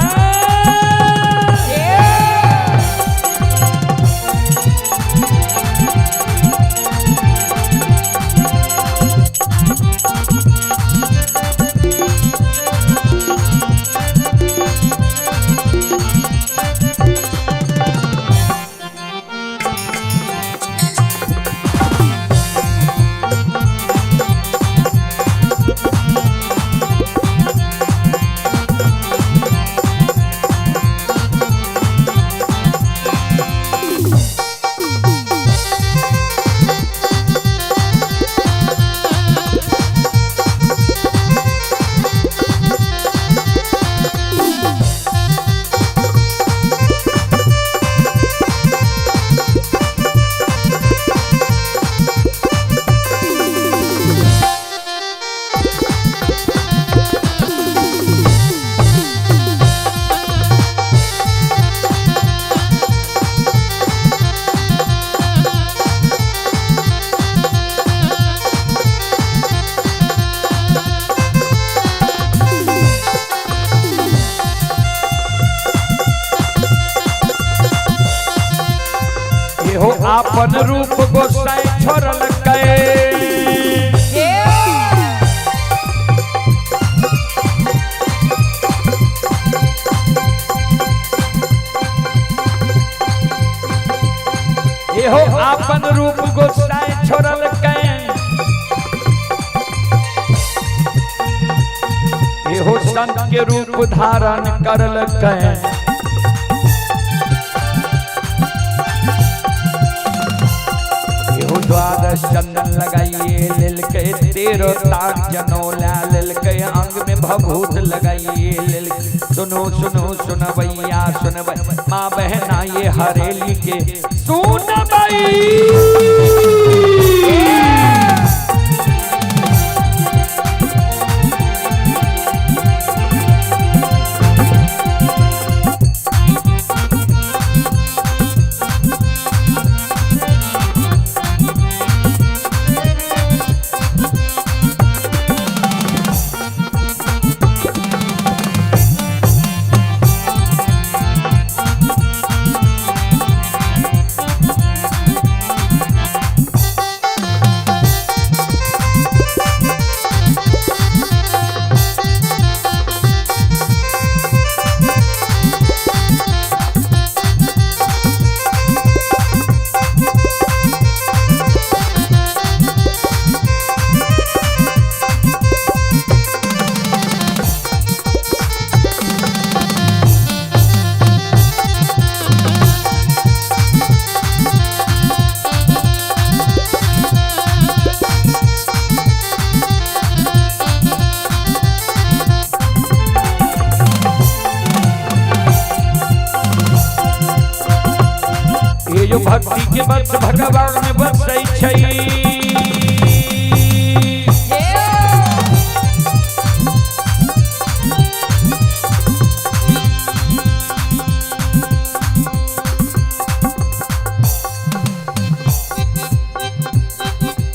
आपन रूप गोसाई छोड़लकै। एहो आपन रूप गोसाई छोड़लकै, एहो संत के रूप धारण करलकै। एहो द्वादश चंदन लगाइए लेलकै, तेरो ताग जनौला लेलकै, अंग में भभूत लगाइए लेलकै। सुनो सुनो सुनबैया सुनबै माँ बहना ये हरेली के सुनबै। ये जो भक्ति के बस भगवान बसै छै।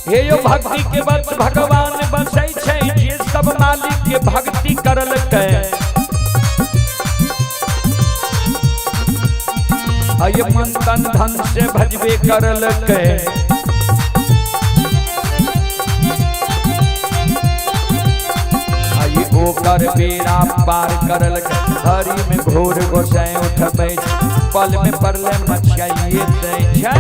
हे यो भक्ति के बस भगवान बसै छै, जे सब मालिक के भक्ति करलकै। अय मन तन धन से भजबे करलकै। अय ओकर बेड़ा पार करलकै। हरि में घोर गोसाई उठबै, पल में परले मछियाइए दै छै।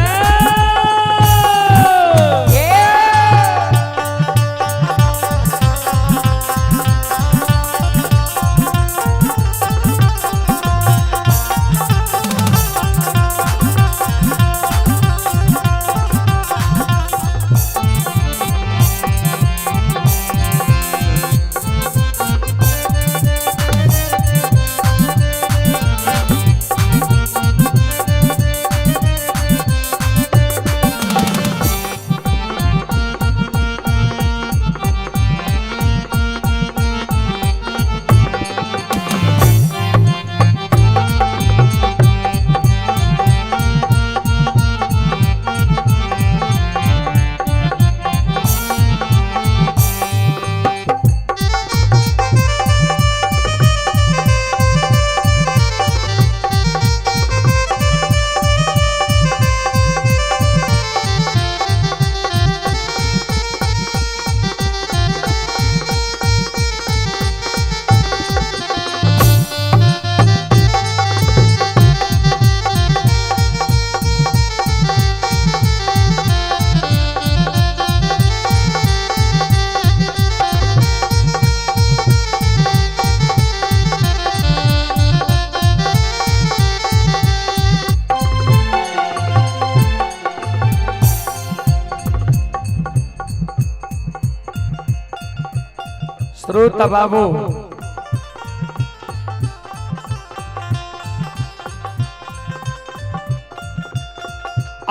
श्रोता बाबू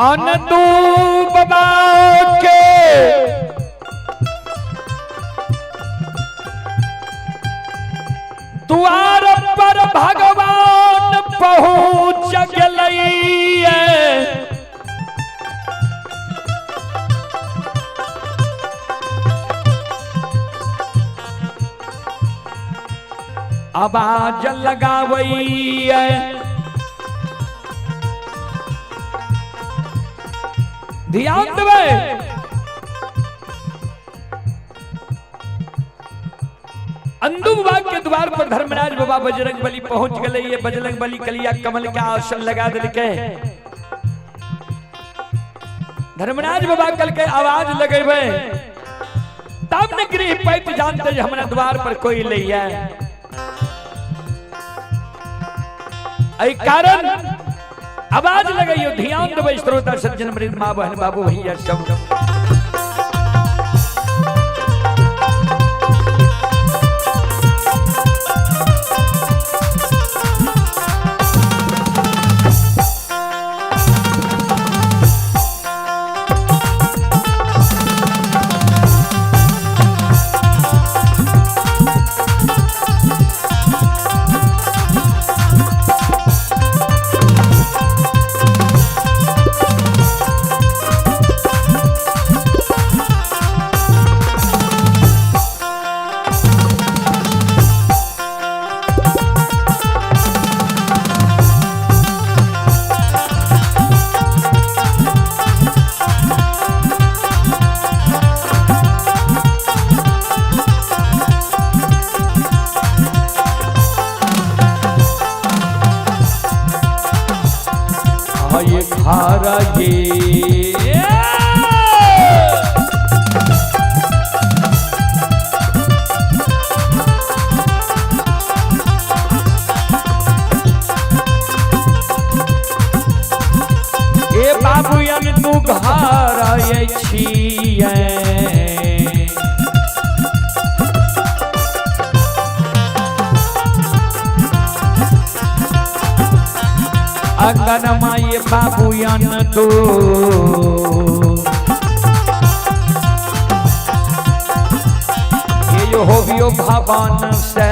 अनदू बाबा के द्वार पर भगवान पहुंच गेलैये। आवाज लगावैये ध्यान देबै। अंदू बाबा के द्वार पर धर्मराज बाबा बजरंग बली पहुंच गए। ये बजरंग बली कलिया कमल के आसन लगा दिलके। धर्मराज बाबा कल के आवाज लगेबे तब न गृह पैत जानते जे हमरा द्वार पर कोई लैया। एहि कारण आवाज लगैयो, ध्यान देबै श्रोता सज्जन वृंद, माँ बहन बाबू भैया सब। ये खारा ये ए बाबू अन तू घर ये छियै। अंगन माये बाबू अन तू ये यो होबियो भवन से।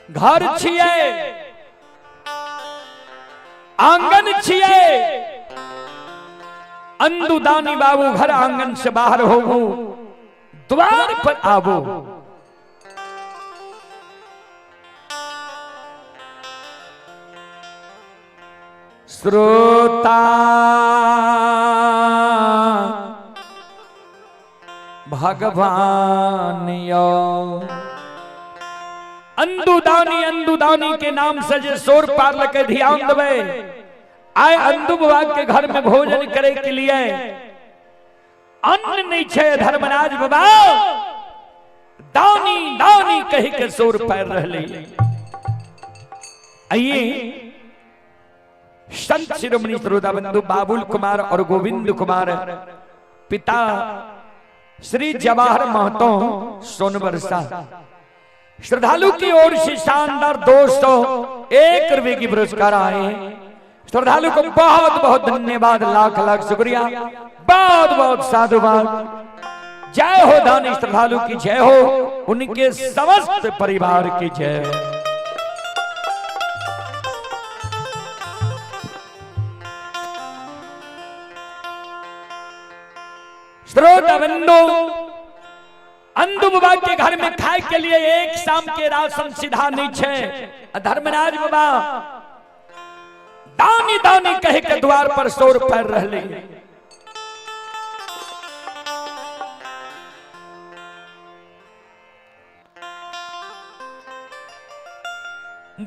घर छियै, आंगन छियै। अंदुदानी बाबू घर आंगन से बाहर होबू, द्वार पर आबू। श्रोता भगवान यो अंदुदानी अंदुदानी के नाम से जे शोर पार लके ध्यान देवे। आए अंदु बाबा के घर में भोजन करे के लिए अन्न नहीं छे। धर्मराज बाबा दानी दानी कह के शोर पार रहले। आइए संत शिरोमणि श्रोता बंधु बाबुल कुमार और गोविंद कुमार पिता श्री जवाहर महतो सोनबरसा श्रद्धालु की ओर से शानदार 201 रुपए की पुरस्कार आए हैं। श्रद्धालु को बहुत बहुत धन्यवाद, लाख लाख शुक्रिया, बहुत बहुत साधुवाद। जय हो दानी श्रद्धालु की जय हो, उनके समस्त परिवार की जय हो। श्रोता बंधु अंदु बाबा के घर में खाए के लिए एक शाम के राशन सीधा नहीं छे। धर्मराज बाबा दानी दानी कह के द्वार पर शोर पैर रहले।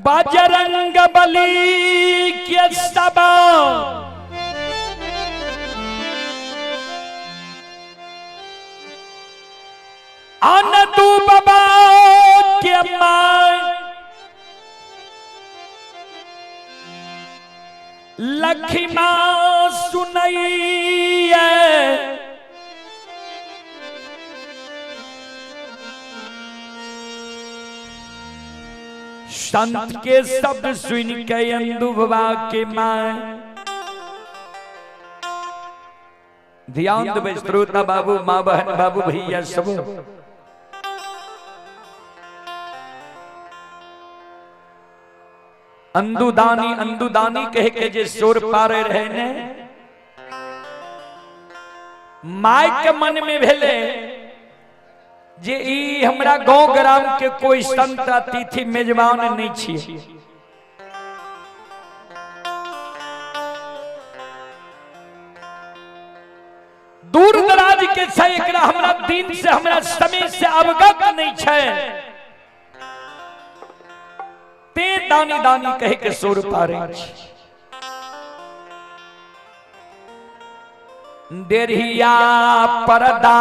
बजरंग बली के सबा अनदू बाबा के माय लखिमा सुनैया संत के शब्द सुन के अंदू बाबा के माय ध्यान देबै श्रोता बाबू, माँ बहन बाबू, भैया सब। अंदुदानी अंदुदानी कह के जे शोर पारे रहे ने, my के मन में भेले जे ई हमरा गांव ग्राम के कोई संत अतिथि मेजबान नहीं छिए। दूर दराज के छै, एकरा हमरा दिन से हमरा समय से अवगत नहीं छै, ते दानी दानी कह के सुर पारे छी। देरिया परदा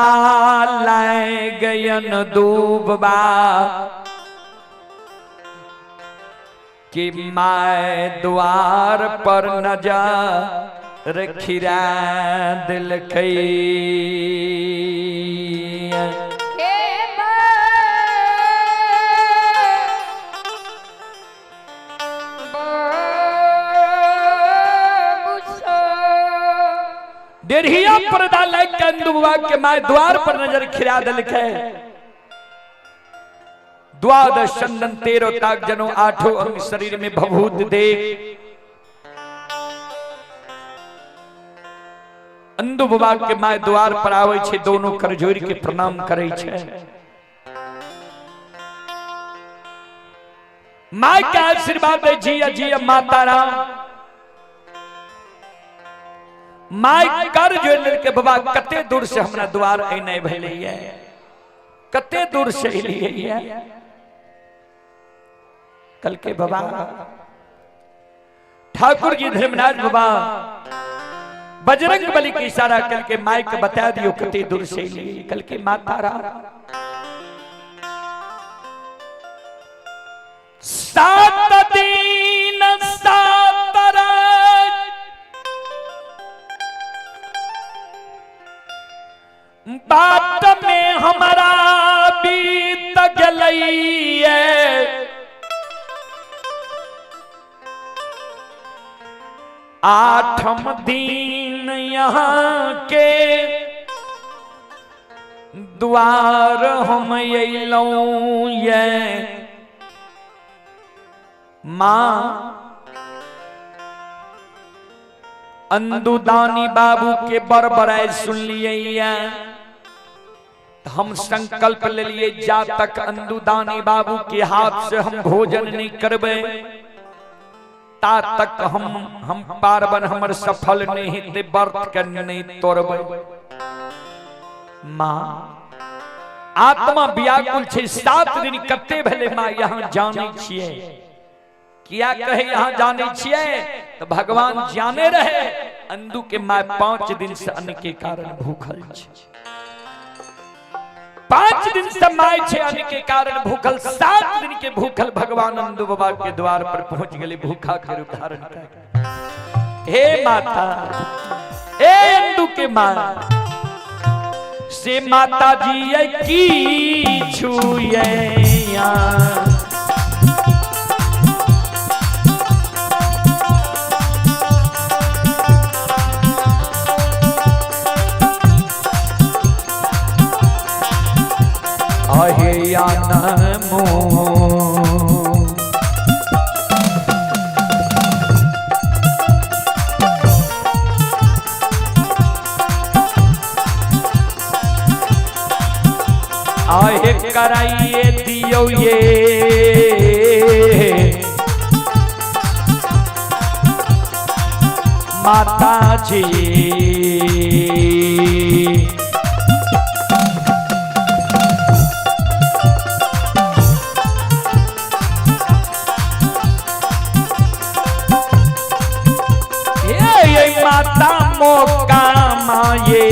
लाए गयन डूबबा कि my द्वार पर नजर खिरा दिलकै। हे डेढ़िया पर्दा लाग के अंदुबा के my द्वार पर नजर खिरा दिलकै। द्वादश चंदन तेरो ताक जनो आठों अंग शरीर में भभूत देख अंदु बाबा के my द्वार पर आवे छे, दोनों कर जोड़ के प्रणाम करे छे। My के आशीर्वाद दे जिया जिया माता राम। My कर जोड़ के बाबा कते दूर से हमरा द्वार एने भेलैया, कते दूर से एलियै। कल के बाबा ठाकुर जी धर्मराज बाबा बजरंग बली के इशारा करके माइक बता दियो कते दूर से एलियै। कल के माता राम 7 दिन 7 रात बात में हमारा बीत गलैया। 8म दिन यहाँ के द्वार हम अयलहुँ ये। माँ अंदुदानी बाबू के बड़बड़ाई सुनलिए, हम संकल्प ले लिए जा तक अंदुदानी बाबू के हाथ से हम भोजन नहीं करबे ता तक हम पार्वन हमर सफल नहीं हेतै, व्रत के नहीं तोड़बै। माँ आत्मा व्याकुल छै, 7 दिन कते भेलै माँ यहाँ जानै छियै। किया कहे यहाँ जानै छियै? तो भगवान जाने रहे अंदू के माँ 5 दिन से अन्न के कारण भूखल छै। 5 दिन से my छे अन्न के कारण भूखल, 7 दिन के भूखल भगवान अंदू बाबा के द्वार पर पहुंच गए भूखा के रूप धारण कर। हे माता, हे अंदू के माँ से माता जी की छुए अहे नमो आहे कराइए दियो ये माता जी। मौका माये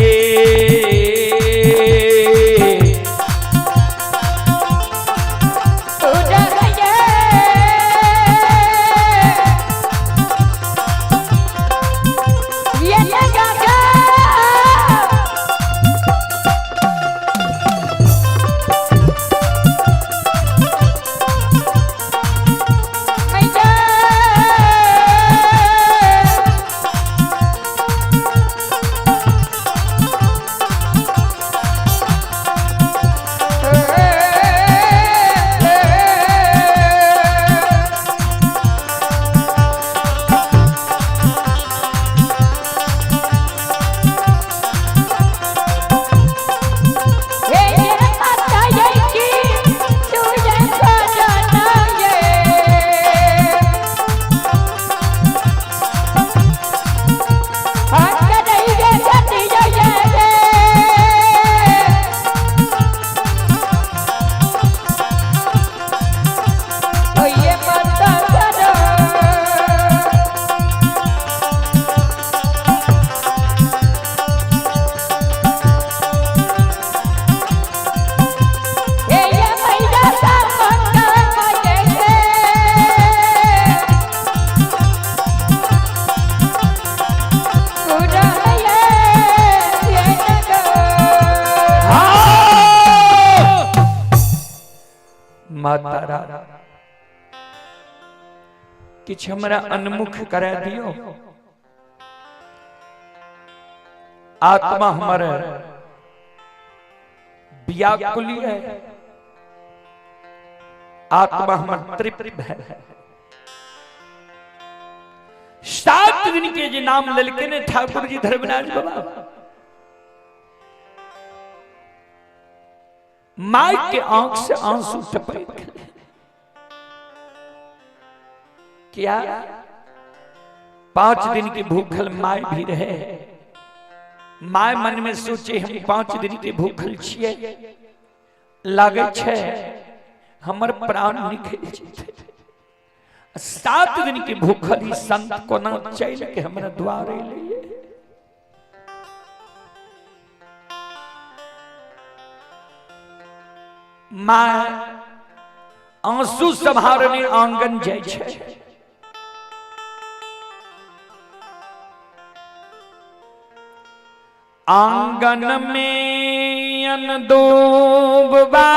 माता किछ हमरा अनमुख करा दियो, आत्मा हमर व्याकुल है, आत्मा हमर तृप्त है। 7 दिन के जे नाम ललके ने ठाकुर जी धर्मराज बाबा, my के आंख से आंसू टपक। क्या 5 दिन की भूखल my भी रहे, my मन में सोचे हम 5 दिन के भूखल छिए, लागे छे हमर प्राण निकल जेतै। 7 दिन के भूखल ही संत कोना चल के हमरा द्वार एलै। My आंसू सम्हारने आंगन जाइ छै, आंगन में अनदोबा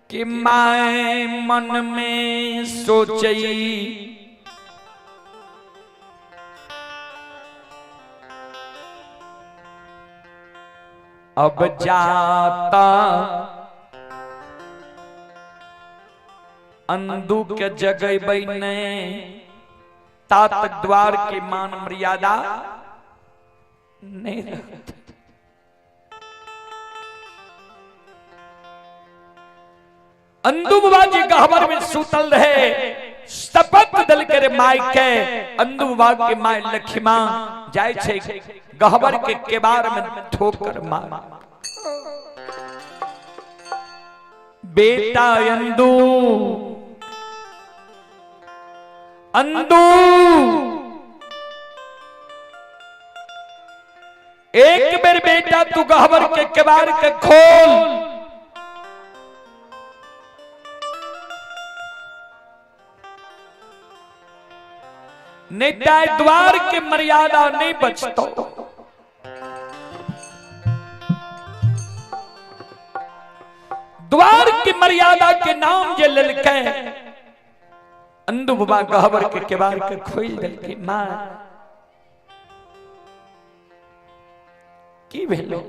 कि my मन में सोचई अब जाता अंदू के जगैबै ने तात द्वार के मान मर्यादा नहीं रहत। अंदू बाबा जी गहबर में सुतल रहे, शपथ दल के रे my के, अंदू बाबा के my Lakhima जाय छे गहबर के केबार में ठोकर मार। बेटा अंदू अंदू एक बेर बेटा तू गहबर के केबार के खोल, नहीं द्वार के मर्यादा नहीं बचतो। द्वार की मर्यादा के नाम जे ललके अंदू बाबा गहबर के केबार के खोल देलके। मां की भेलो,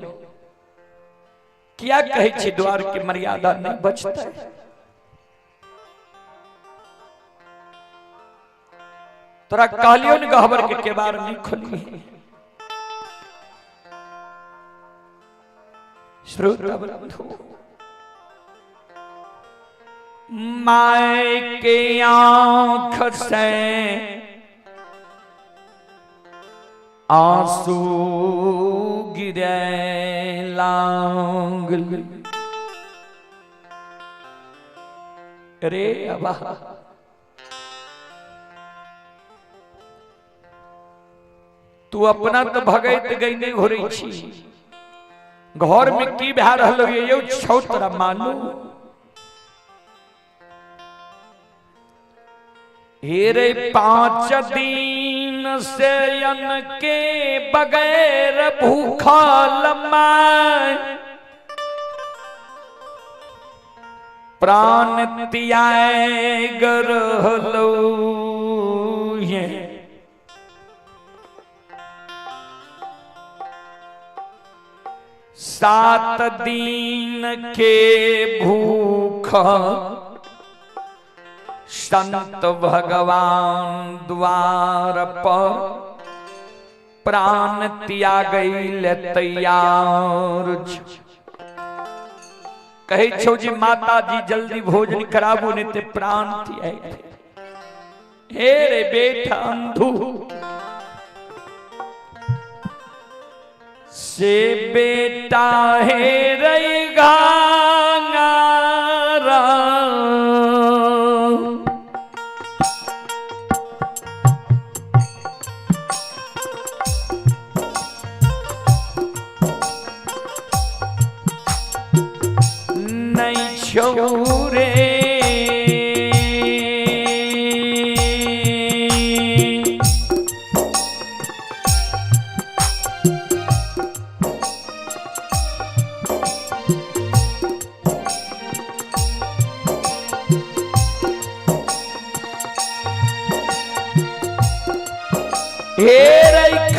किया कहै छी द्वार के मर्यादा नहीं बचता? तोरा कहलियो ने गहबर के केबार नहीं खोली। श्रोता बंधु, my के आंख से आंसू गिरे लांगल रे अबा, तू अपना तो भगैत गई घुरै छी, घर में की भए रहल यौ छौ तोरा मालूम? हे रे 5 दिन से अन्न के बगैर भूखल मैं प्राण त्याग रहलौ ये। 7 दिन के भूख संत भगवान द्वार पर प्राण त्यागैल तैयार। कहै छौ जी माता जी जल्दी भोजन कराबू नहीं ते प्राण त्याग। हे रे बेटा अंधू से बेटा हे रे गांगारा नहीं छोरे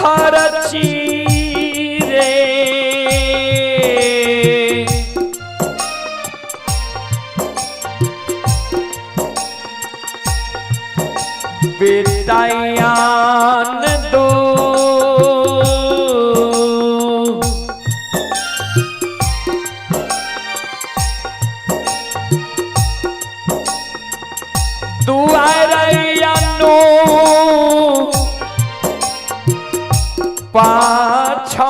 खरची रे बेटायान दो दुआरैया नो पाछा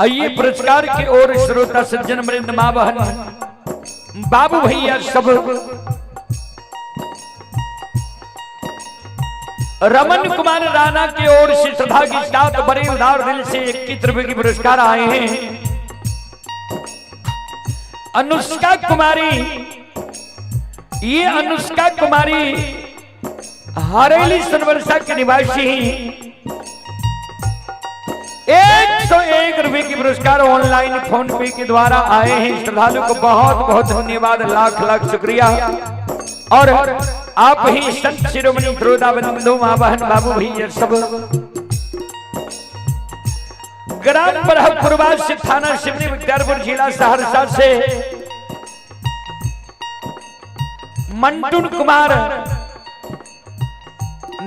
आइए पुरस्कार की ओर श्रोता सज्जन वृंद माँ बहन बाबू भैया सब रमन कुमार राणा की ओर से श्रद्धा के साथ बड़े उदार दिल से 21 रुपए की पुरस्कार आए हैं। अनुष्का कुमारी, ये अनुष्का कुमारी हरेली सोनवर्षा के निवासी 101 रुपए की पुरस्कार ऑनलाइन फोन पे के द्वारा आए हैं। श्रद्धालु को बहुत बहुत धन्यवाद, लाख लाख शुक्रिया। और आप ही संत शिरोमणि त्रोदा बंधु माँ बहन बाबू भैया सब ग्राम बरहपुरवा से थाना सिमरी बख्तियारपुर जिला सहरसा से मंटून कुमार,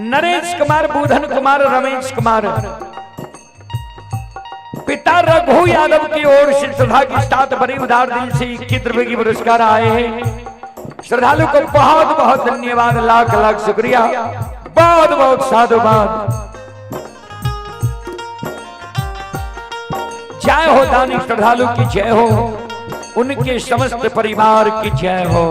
नरेश कुमार, बुधन कुमार, रमेश कुमार, पिता रघु यादव की ओर से श्रद्धा के साथ बड़ी उदार दिल से 21 रुपए की पुरस्कार आए हैं। श्रद्धालु को बहुत बहुत धन्यवाद, लाख लाख शुक्रिया, बहुत बहुत साधुवाद। जय हो दानी श्रद्धालु की जय हो, उनके समस्त परिवार की जय हो।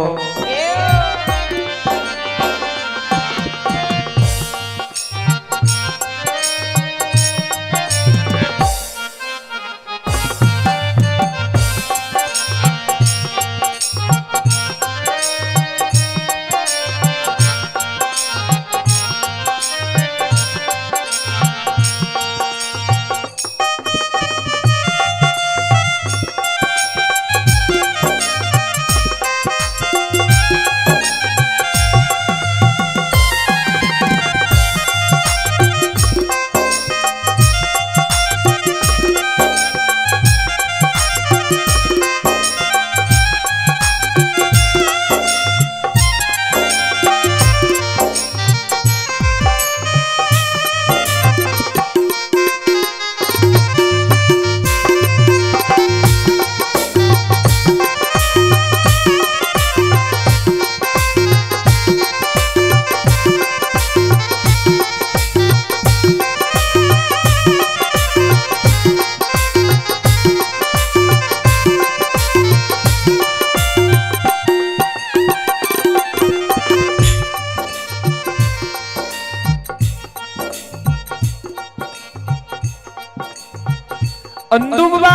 अंदू बाबा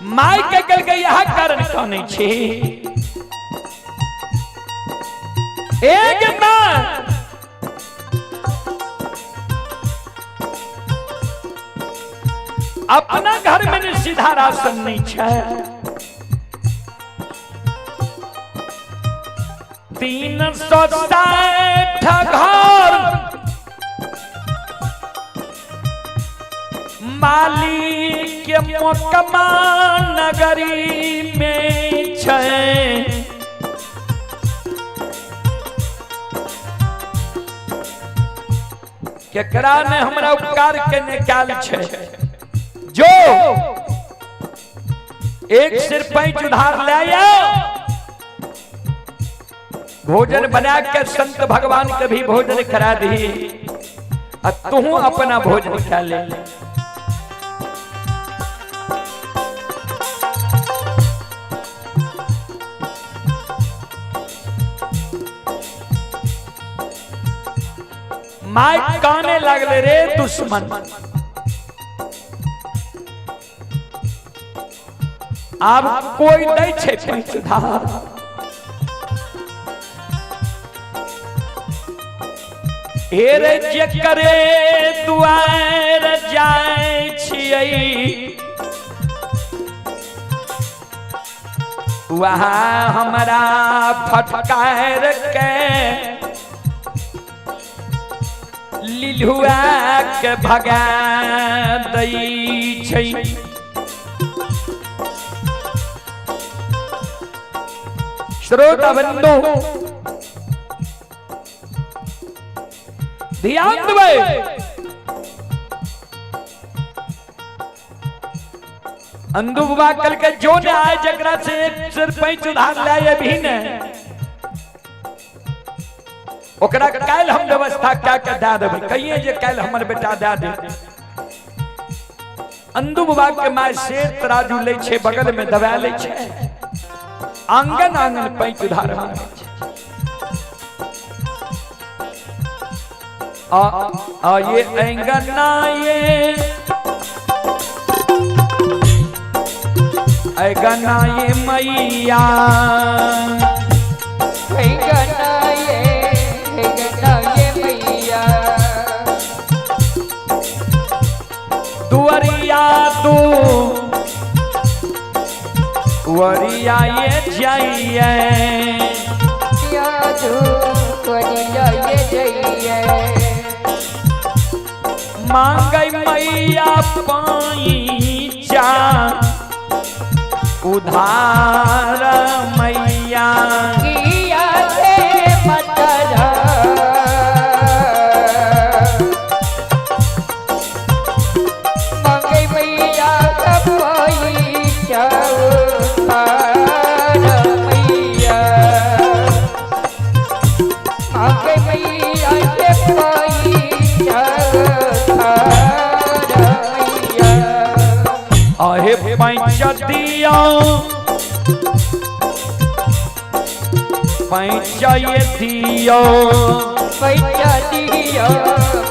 माय के गल के यह कारण कौन छी? एक मां अपना घर में ने सीधा राशन नहीं छै। 360 घर मालिक के मोकमा नगरी में छै। केकरा ने हमरा उपकार के निकाल छै? जो एक सिर पैंच उधार ले आओ, भोजन बना के संत भगवान के भी भोजन करा दी आ तू अपना भोजन खा ले। My काने लागले रे दुश्मन, आब कोई दै छै पैंच उधार? हे रे जेकरे दुआर जाय छियै वहाँ हमरा फटकार के लिलुआ के भगा दै छै। श्रोता बंधु ध्यान देबै, अंदू बाबा कल के जो ने आए जकरा से एक सिर पैंच उधार लाए भी ने ओकरा काल्हि हम व्यवस्था क्या के दए देबै, कहिए जे काल्हि हमर बेटा दए दे। अंदू बाबा के माय शेर तराजू लै छै, बगल में दबा लै छै, आंगन आंगन पैंच उधार मांगे छै। आ आ ये अंगना ये अंगना ये मैया, अंगना ये अंगना ये मैया, दुआरिया दू दुअरिया ये जाइए। मांगै मैया पैचा उधार मैया। किया के मतरा मांगे मैया का पैसा उधार मैया। मांगे मैया के पैसा उधार मैया। अहे पैचा दियो, पैचा ये दियो, पैसा दिया,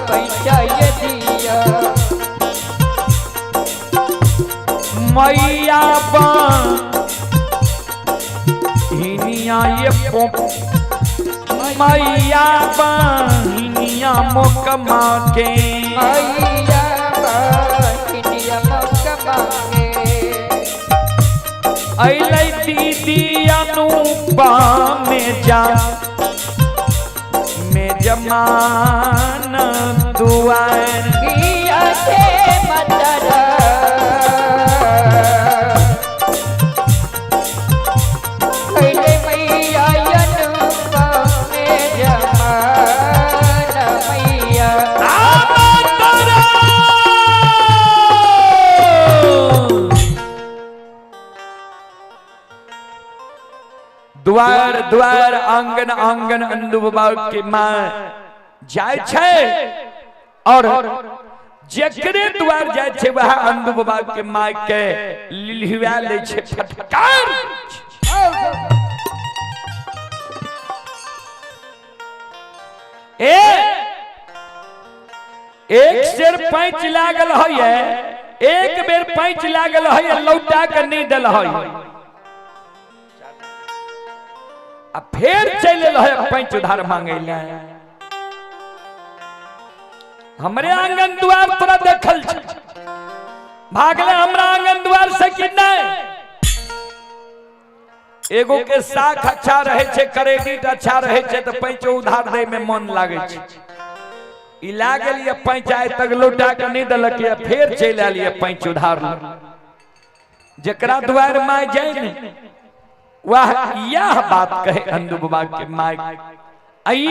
पैसा ये दिया। मैया बहिनिया ये पो, मैया बहिनिया मोकमा के। मैया बहिनिया मोकमा के। अइलै दीदी अनुपा में जा में जमान दुआर। किया के मतरा कैले मैया अनुपा में जमान मैया। द्वार द्वार आंगन आंगन अंदु बाबा के माँ जाय छै और जेकरे द्वार जाय छै वह अंदु बाबा के माँ के लिलहुआ लै छै फटकार। ए एक शेर पैंच लागल है, एक बेर पैंच लागल है, लौटा के नहीं दिल है, आ फेर चलि एल है पैंच उधार मांगे ले। हमरे आंगन द्वार तोरा देखल छै, भागले हमरा आंगन द्वार से कि नहीं? एगो के साख अच्छा रहे छै, क्रेडिट अच्छा रहे छै, तऽ पैंचो उधार दै में मन लागै छै। ई लागल ये पैंच आइ तक लौटा के नहीं देलक ये, फेर चलि आयल ये पैंच उधार ले। जकरा द्वार my जाय ने वह यह बात कहे अंदु बाबा के my. आई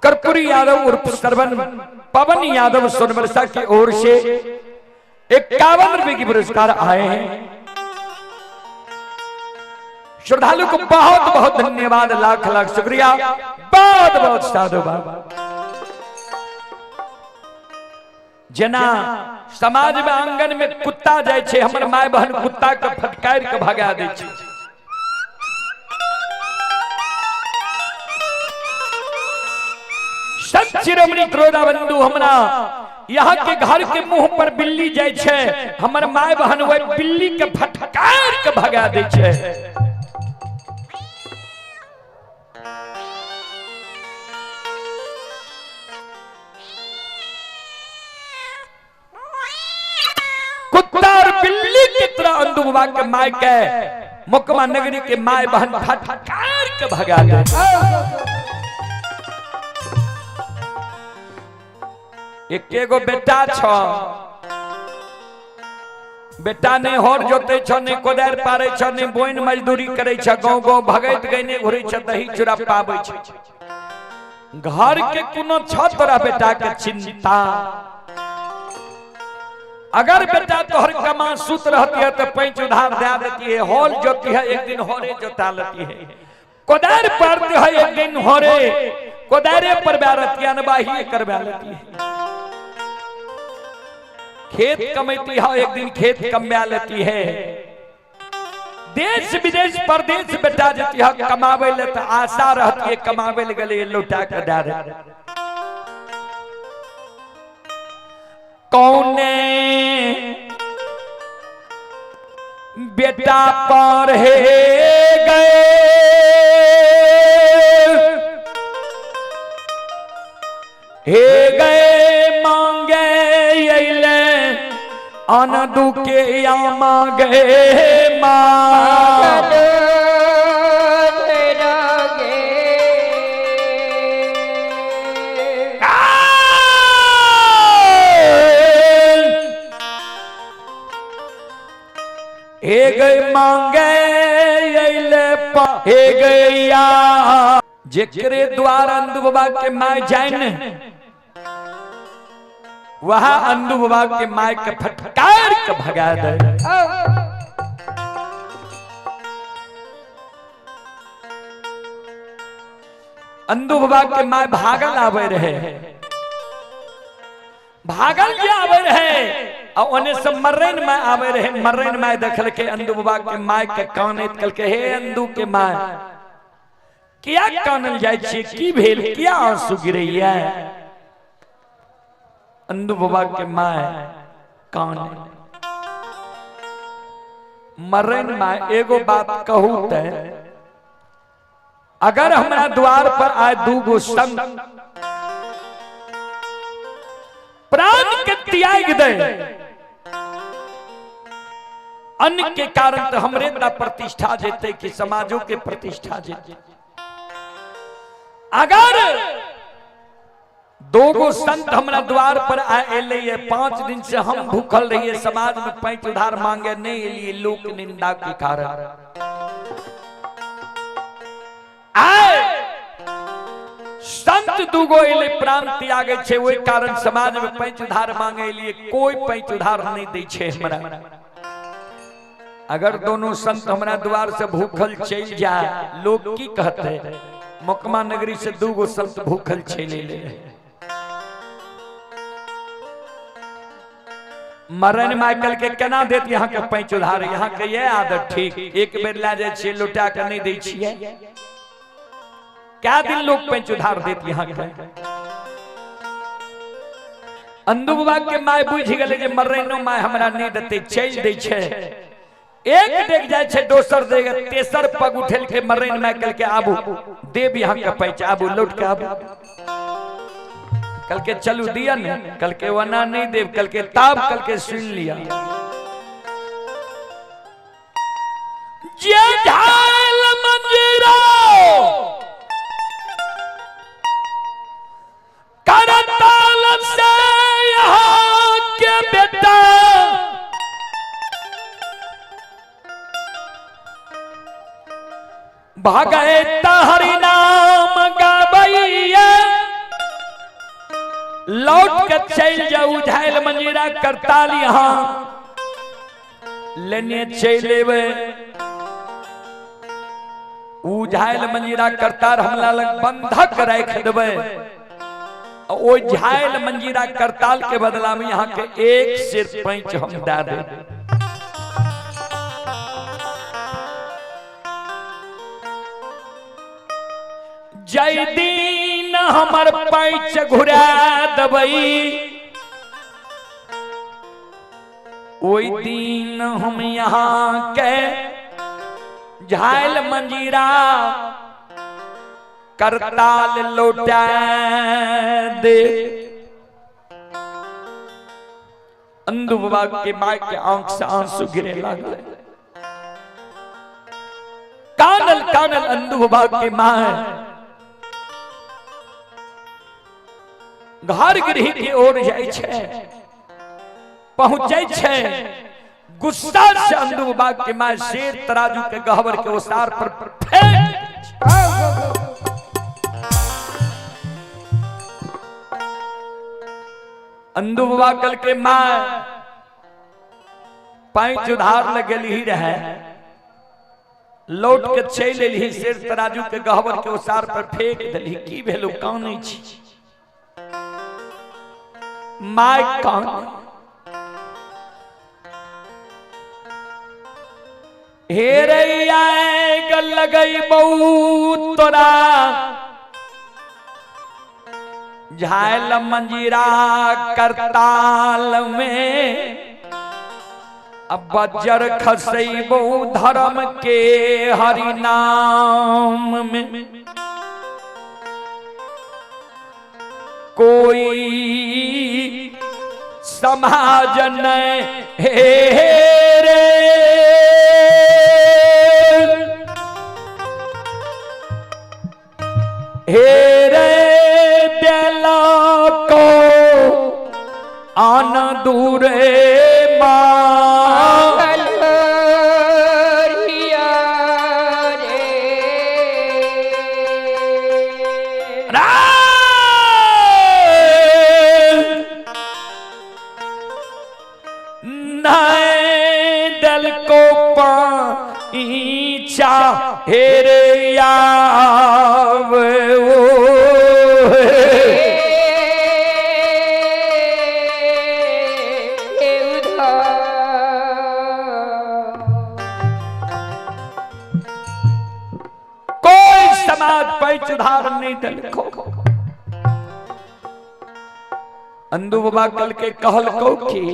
कर्पूरी यादव उर्फ सरवन पवन यादव सोनबरसा की ओर से 51 रुपए की पुरस्कार आए हैं। श्रद्धालु को बहुत बहुत धन्यवाद, लाख लाख शुक्रिया, बहुत बहुत साधुवाद। जना समाज में आंगन में कुत्ता जाय छै, हमर my बहन कुत्ता के फटकार के भगा दै छै। संत शिरोमणि क्रोधा बंधु हमरा यहाँ के घर के मुंह पर बिल्ली जाय छै, हमर my बहन वह बिल्ली के फटकार के भगा दै छै। कुत्ता और बिल्ली की तरह अंदु बाबा के my के मुकमा नगरी के my बहन फटकार के भगा दे। एकेगो बेटा छ, बेटा नहीं हर जोते छ, नहीं कोदारि पारे छ, नहीं बोइन मजदूरी करे छ, गाँव गाँव भगैत गईने घुरे छ, दही चूड़ा पाबै छ। घर के कोनो छ तोरा बेटा के चिंता? अगर बेटा तोहर कमा सुत रहती है तो पैंच उधार दे देती है, हॉल जोती है एक दिन होरे जोता लेती है, कोदार पारती है एक दिन होरे कोदारे पर बैरती है, नबाही करवा लेती है, खेत कमेती है एक दिन खेत कमा लेती है, देश विदेश परदेश बेटा जाती है कमावे ले तो आशा रहती है कमावे ले गले लौटा के दे दे। कौने बेटा पर हे गए हे गए मांगे अइले अनदु के यामा गए माँ। हे गए मांगे अइले पा हे गैया जेकरे द्वार अंदू बाबा के my जाए ने वह अंदू बाबा के my के फटकार के भगा दे। अंदू बाबा के my भागल आवे रहे, भागल जे आवे रहे आ ओने से मर्रैन my आवे रहे। मर्रैन my देखल के अंदू बाबा के my के कानैत कल के हे अंदू के my किया कानल जाय छी, की भेल, किया आंसू गिरैया? अंदू बाबा के my काने मर्रैन my एगो बात कहू ते अगर हमरा द्वार पर आए दूगो संग प्राण के त्याग दे अन्न के कारण तो हमरे ता प्रतिष्ठा जेते कि समाजों के प्रतिष्ठा जेते। अगर दोगो संत हमरा द्वार पर आए एले 5 दिन से हम भूखल रहिए, समाज में पैंच उधार मांगे नहीं एलिए लोक निंदा के कारण आए संत दूगो एले प्राण त्यागे छे, ओहि कारण समाज में पैंच उधार मांगे लिए कोई पैंच उधार नहीं दै छे हमरा। अगर दोनों संत हमरा द्वार से भूखल चल जाए लोग की कहते, मोकमा नगरी से दूगो संत भूखल चल ले। मरण माइकल के केना देत यहाँ के पैंच उधार, यहाँ के ये आदत ठीक एक बेर ला जाय छियै लुटा के नहीं दै छियै, क्या दिन लोग पैंच उधार देत यहाँ के। अंदू बाबा के my बुझि गेलै जे मरैनो my हमरा नहीं देते, चलि दै छै। एक देख जाय छै दोसर देख तेसर पग उठेल के मरैन my कल के आबू देव यहाँ के पैंच, आबू लौट के आबू। कल के चलू दिया ने, कल के वना नहीं देव, कल के ताब कल के सुन लिया। जे झाल मंजीरा करताल से यहाँ के बेटा भगत हरि नाम गाबैया लौट के चल जाऊ झायल मंजीरा करताल यहाँ लेने चल एबै। उ झायल मंजीरा करतार हमला लग बंधक राखि देबै, ओ झायल मंजीरा करताल के बदला में यहाँ के 1 सेर पैंच हम दे देब। जय दिन हमर पैंच घुरा देबै ओहि दिन हम यहाँ के झायल मंजीरा करताल लौटा दे। अंदू बाबा के my के आंख से आंसू गिरे लागल, कानल कानल अंदू बाबा के my घर गृह के ओर जाय छै, पहुंचे छै। गुस्सा से अंदू बाबा के my शेर तराजू के गहवर के ओसार पर फेंक। अंदू बाबा कल के my पैंच उधार लगल ही रहे, लौट के चलि एलही, शेर तराजू के गहवर के ओसार पर फेंक देलही। की भेलौ कानै छी my कान? हे रैया गल लगई बहु तोरा झायल मंजीरा करताल में अब बजर खसैबो धर्म के हरि नाम में। कोई समाज नहीं हे रे हे रे दिला को आन दूरे माँ कलहरिया रे। नहीं दिल को पाईचा हेरे आव हे उधार। कोई समाज पैच उधार नहीं दिल को। अंदू बाबा कल के कहल को की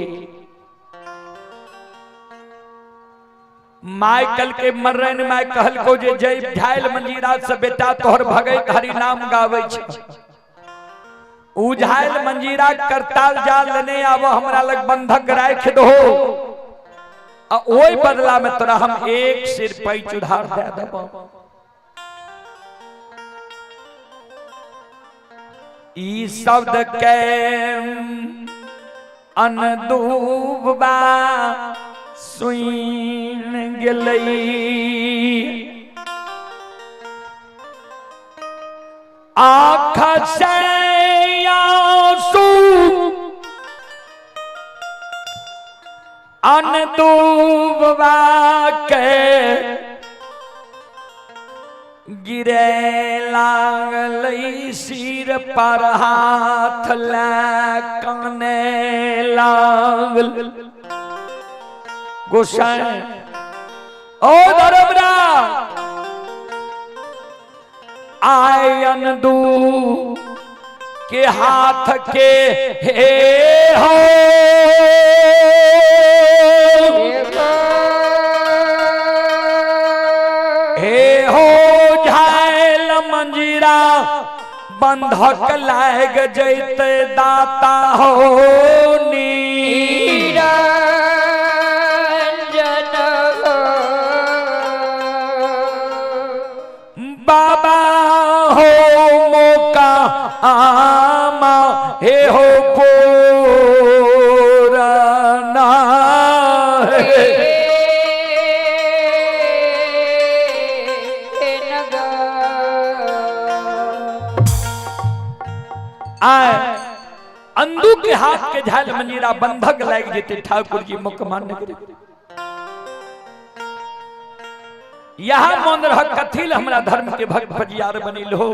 my कल के मरन my कहल को जे जय झायल मंजीरा से बेटा तोहर भगत हरि नाम गावे छै। उझायल मंजीरा करताल जाल लेने आव हमरा लग बंधक राख दो आ ओई बदला में तोरा हम एक सिर पैच उधार दे देबो। ई शब्द के अनदूबा सुन गेलै आँख से आंसू अनदूबा के गिरे लागलै सिर पर हाथ लै काने लागल। गोसाई ओ धर्मराज आयन दू के हाथ के हे हो हे हो झायल मंजीरा बंधक लाग जैते दाता हो नी निरंजन हो। बाबा हो मोका आमा हे हो पूरना हे। हे नगर। आए अंदू के हाथ के झाल मंजीरा बंधक लाग जेते ठाकुर जी मुकमान नगरी। यहाँ मन रह कथिल हमरा धर्म के भक्त भजियार बनिल हो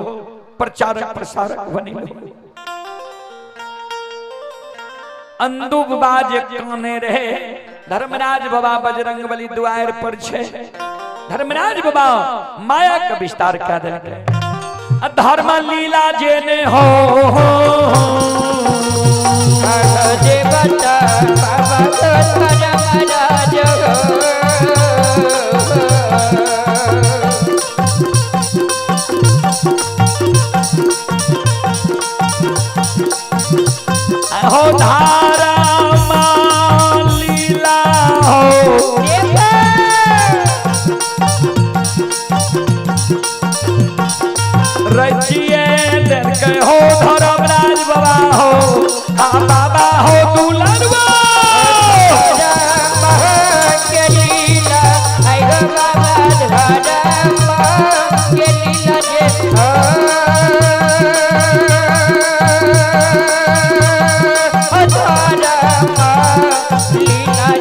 प्रचारक प्रसारक बनिल हो। अंदू बाबा जे काने रहे धर्मराज बाबा बजरंग बली दुआर पर छे। धर्मराज बाबा माया का विस्तार कर देलकै। धर्म लीला जेने हो देवता बाबा धर्मराज हो। हो धारा लीला हो रचिए देलकै हो धर्मराज बाबा हो आ बाबा हो दुलरवा लीला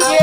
जे।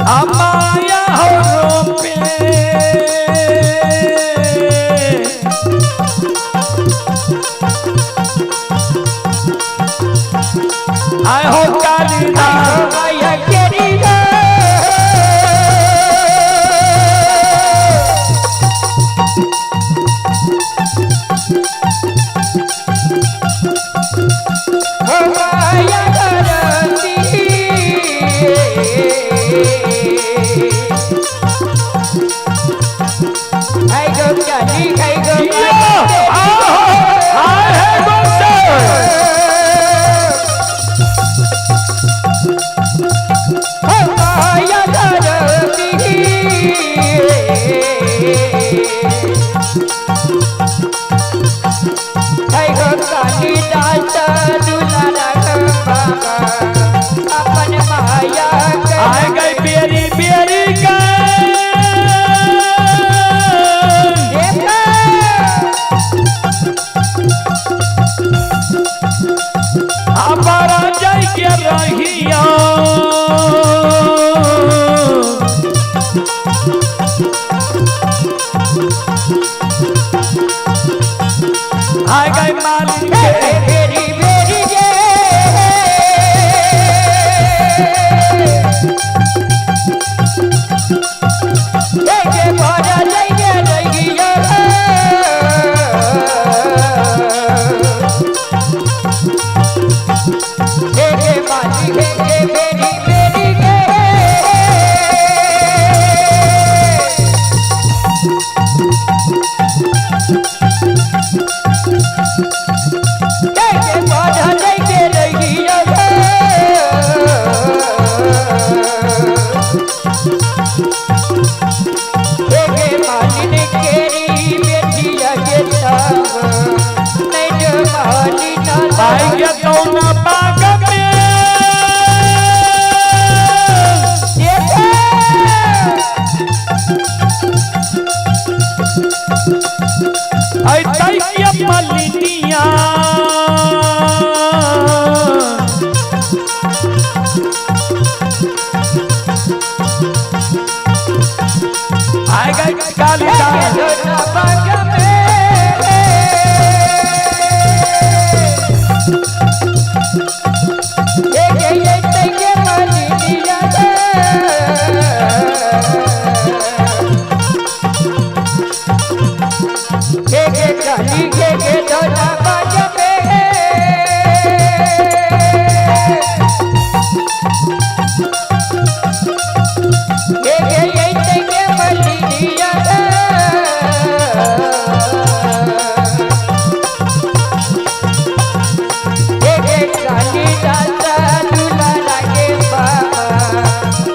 आ माया हो रोपे। आय हो कालिदास। माया केरी रे। हो माया करती। हाय गो काली हाय गो जिया, माया। आहो, आय है गोसाई। हो माया करती। हाय गो काली दास दुलारा गो बाबा अपन माया आय कर। गई बेरी बेरी गई। हमारा जय के रहिया। आय गई मालिक के। बेरी बेरी गे। के भरा जइगे रहिया। के माली के बेरी बेरी गे। के भरा जइगे रहिया। के मालिन केरी बेटिया के तब नहीं जो मालिन। आय गया कौना बाग में। आय तैया मलिनिया। आय गई कालिदास।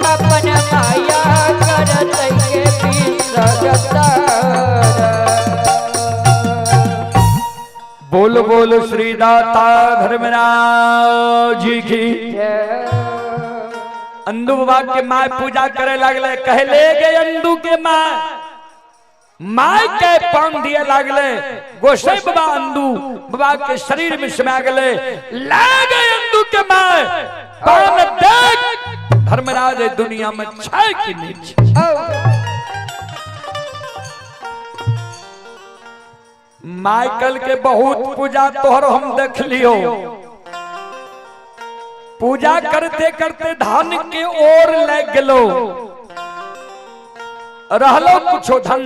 अपन माया करत के बोल बोल श्री दाता धर्मराज जी की। अंदू बाबा के माय पूजा करे लगले, कहले गे अंदू के माँ, माय के पान दिए लागले। गोसाई बाबा अंदू बाबा के शरीर में समा गले। ले गए अंदू के माय पान देख धर्मराज ए दुनिया में छै कि नहीं छै। माइकल के बहुत पूजा तोहर हम देख लियो। पूजा करते करते धन के ओर लग गेलो, रहलो कुछो धन,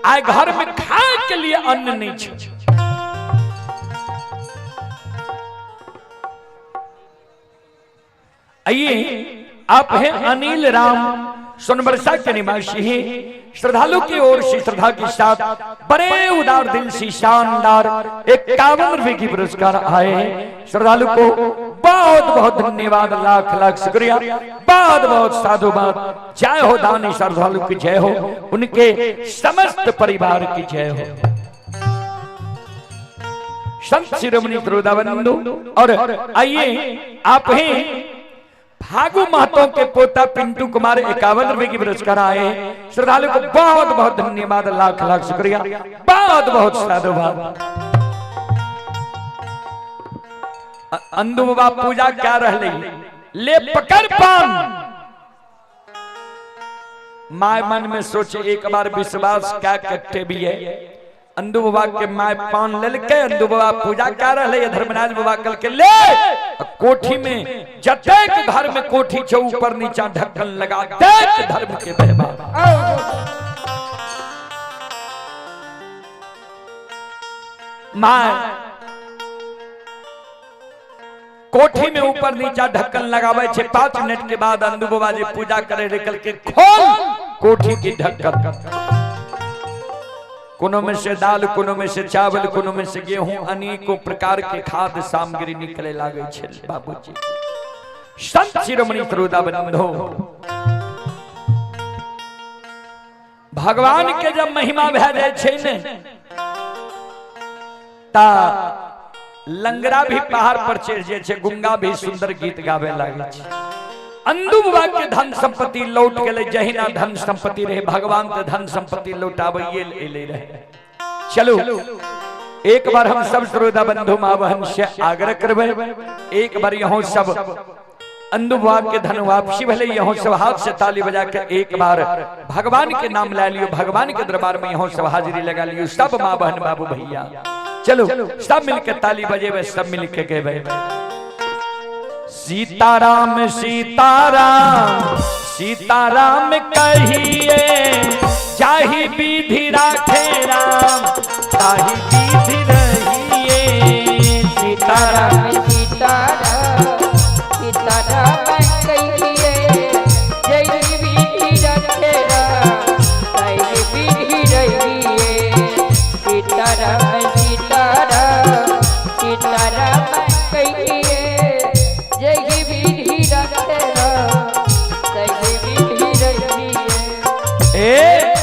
आय घर में खाए के लिए अन्न नहीं छे। आइए आप हैं अनिल राम सोनबरसा के निवासी हैं। श्रद्धालु की ओर से श्रद्धा के साथ बड़े उदार दिल से शानदार 51 रुपए की पुरस्कार आए हैं। श्रद्धालु को बहुत बहुत धन्यवाद, लाख लाख शुक्रिया, बहुत बहुत साधुवाद। जय हो दानी श्रद्धालु की जय हो, उनके समस्त परिवार की जय हो। संत शिरोमणि त्रिदाबंधु। और आइए आप हैं फागू महतो के पोता पिंटू कुमार 51 रुपए की पुरस्कार आए। श्रद्धालु को बहुत बहुत धन्यवाद, लाख लाख शुक्रिया, बहुत बहुत साधुवाद। अंदू बाबा पूजा क्या रह ले पकड़ पान। My मन में सोचे एक बार विश्वास क्या कट्टे भी है। अंदू बाबा के my पान लेलके, अंदू बाबा पूजा कर रहे, धर्मराज बाबा कल के ले कोठी में जतेक घर में कोठी छौ ऊपर नीचा ढक्कन लगा देख धर्म के व्यवहार। My कोठी में ऊपर नीचा ढक्कन लगावे छे, 5 मिनट के बाद अंदू बाबा जी पूजा करे निकल के खोल कोठी की ढक्कन, कोनो में से दाल, कोनो में से चावल, कोनो में से गेहूं, अनेकों प्रकार के खाद्य सामग्री निकले लागे छे बाबूजी। संत शिरोमणि श्रोता बंधो, भगवान के जब महिमा भए जाय छे ने ता लंगड़ा भी पहाड़ पर चढ़ जाय छे, गुंगा भी सुंदर गीत गावे लागे छे। अंदू बाबा के धन संपत्ति लौट गेलै, जहिना धन संपत्ति रहे भगवान के धन संपत्ति लौटाबैये एलै रहे। चलू एक बार हम सब श्रोता बंधु माँ बहन से आग्रह करबै, एक बार यहाँ सब अंदू बाबा के धन वापसी भले यहाँ सब हाथ से ताली बजा के एक बार भगवान के नाम ला लियो, भगवान के दरबार में यहाँ सब हाजिरी लगा लियो सब माँ बहन बाबू भैया। चलो सब मिलके ताली बजेबै, सब मिलके गेबै। सीताराम सीताराम सीताराम कहिए, जाहि विधि राखे राम ताहि विधि रहिए। सीताराम सीताराम सीताराम कहिए, जाहि विधि राखे राम ताहि विधि रहिए। सीताराम सीताराम सीताराम कहिए, जय विधि रखे राम ताहि विधि रहिए। ए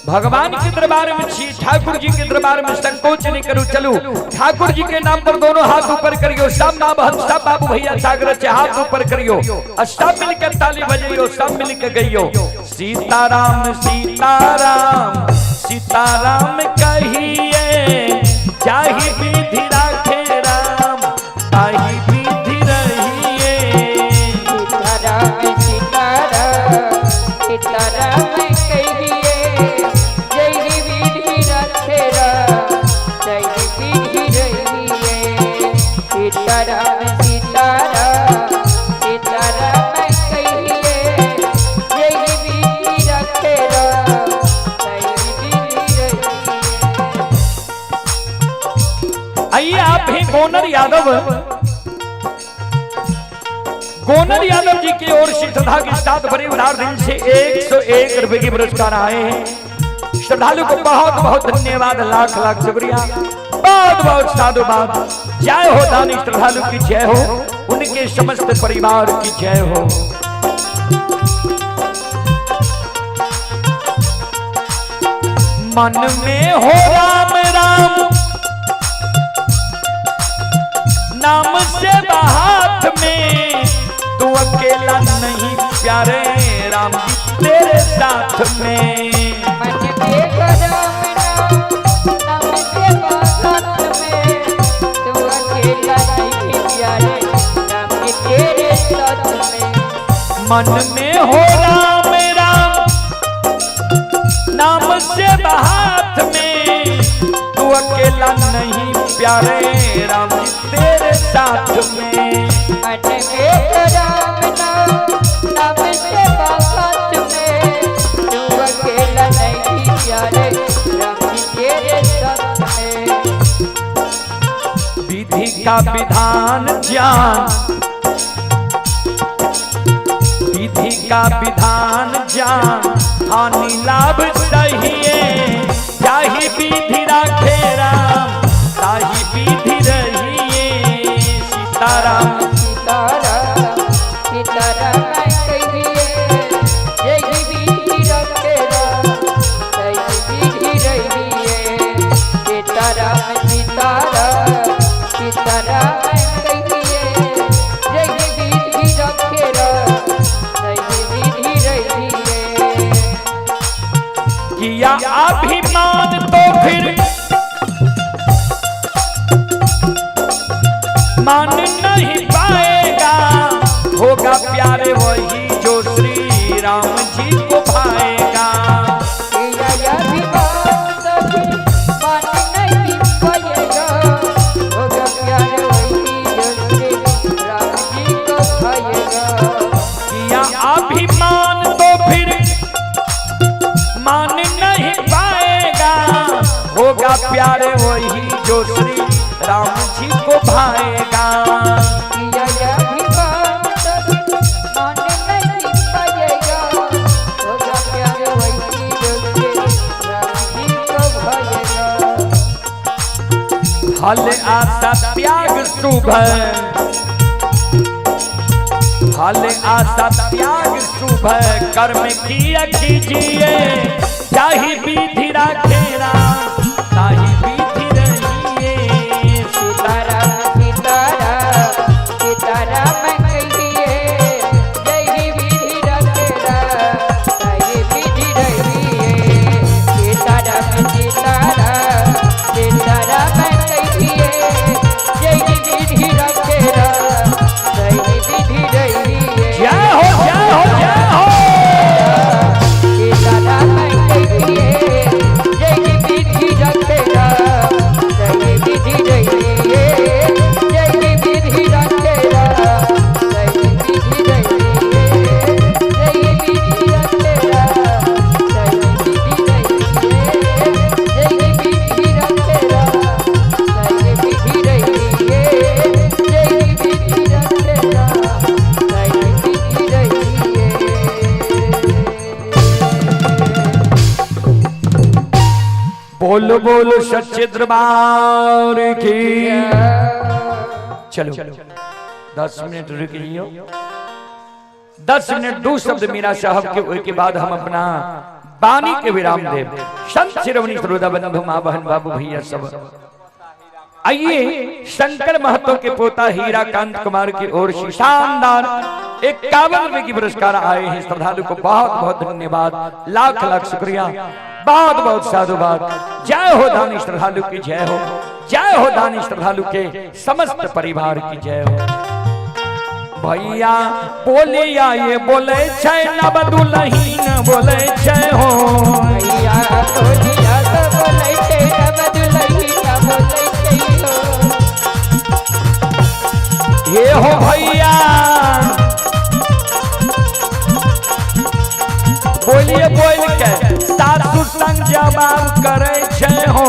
भगवान के दरबार में छी, ठाकुर जी के दरबार में संकोच नहीं करू। चलू ठाकुर जी के नाम पर दोनों हाथ ऊपर करियो, सब माँ बहन सब बाबू भैया सागर से हाथ ऊपर करियो और सब मिलकर ताली बजाइयो, सब मिलकर गइयो। सीताराम सीताराम सीताराम कहिए, जाहि विधि राखे राम ताहि विधि रहिए। सीताराम सीताराम सीताराम कहिए, जय विधि रखे राम ताहि विधि रहिए। सीताराम सीताराम सीताराम कहिए, जय विधि रखे राम ताहि विधि रहिए। आइए आप भी गोनर यादव, गोनर यादव जी की ओर से श्रद्धा के साथ बड़े उदार दिल से 101 रुपए की पुरस्कार आए हैं। श्रद्धालु को बहुत बहुत धन्यवाद, लाख लाख शुक्रिया, बहुत बहुत साधुवाद। जय हो दानी श्रद्धालु की जय हो, उनके समस्त परिवार की जय हो। मन में हो राम राम नाम से हाथ में, तू अकेला नहीं प्यारे राम जी तेरे साथ में। मन में राम नाम नाम से साथ में, तू अकेला नहीं प्यारे राम जी तेरे साथ में। मन में हो राम राम नाम से हाथ में, तू अकेला नहीं प्यारे राम जी तेरे साथ में। मन में राम नाम नाम से साथ में, तू अकेला नहीं प्यारे राम जी तेरे साथ में। विधि का विधान जान, विधि का विधान जान, हानि लाभ सहिए, जाहि विधि राखे राम ताहि विधि रहिए। सीताराम सीताराम सीताराम कहिए, जय विधि रखे राम ताहि विधि रहिए। सीताराम सीताराम सीताराम कहिए, जय विधि रखे राम ताहि विधि रहिए। किया अभिमान तो फिर मान नहीं पाएगा, होगा प्यारे वही जो श्री राम जी भाएगा। किया अभिमान तब मान नहीं पाएगा, होगा प्यार वही जो राम जी को भाएगा। हल आशा त्याग शुभ, हल आशा त्याग शुभ कर्म किया कीजिए, जाहि विधि राखे राम ताहि विधि रहिए। सीताराम सीताराम सीताराम कहिए, जय विधि रखे राम ताहि विधि रहिए। सीताराम सीताराम सीताराम कहिए, जय विधि रखे राम ताहि विधि रहिए। जय हो जय हो जय हो। सीताराम कहिए, जय विधि रखे राम ताहि विधि रहिए। जय विधि रखे राम ताहि विधि रहिए। जय विधि रखे राम ताहि विधि रहिए। जय विधि रखे राम ताहि विधि रहिए। जय विधि रखे राम ताहि विधि रहिए। बोलो बोलो सच्चे दरबार की। चलो 10 मिनट रुक लियो, 10 मिनट दो शब्द मीरा साहब के, ओहि के बाद हम अपना वाणी के विराम देव। संत शिरोमणि श्रोता बंधु माँ बहन बाबू भैया सब आइए, शंकर महतो के पोता हीराकांत कुमार की ओर से शानदार 51 रुपए की पुरस्कार आए हैं। श्रद्धालु को बहुत बहुत धन्यवाद, लाख लाख शुक्रिया, बहुत बहुत साधुवाद। जय हो दानी श्रद्धालु की जय हो, जय हो दानी श्रद्धालु के समस्त परिवार की जय हो। भैया बोलिया ये बोले छै नव दुलहीन बोले छै हो। भैया बोलिया तो बोलै छै नव दुलहीन बोलै छै हो। ये हो भैया बोलिए बोल के सासु संग जवाब करे छै हो।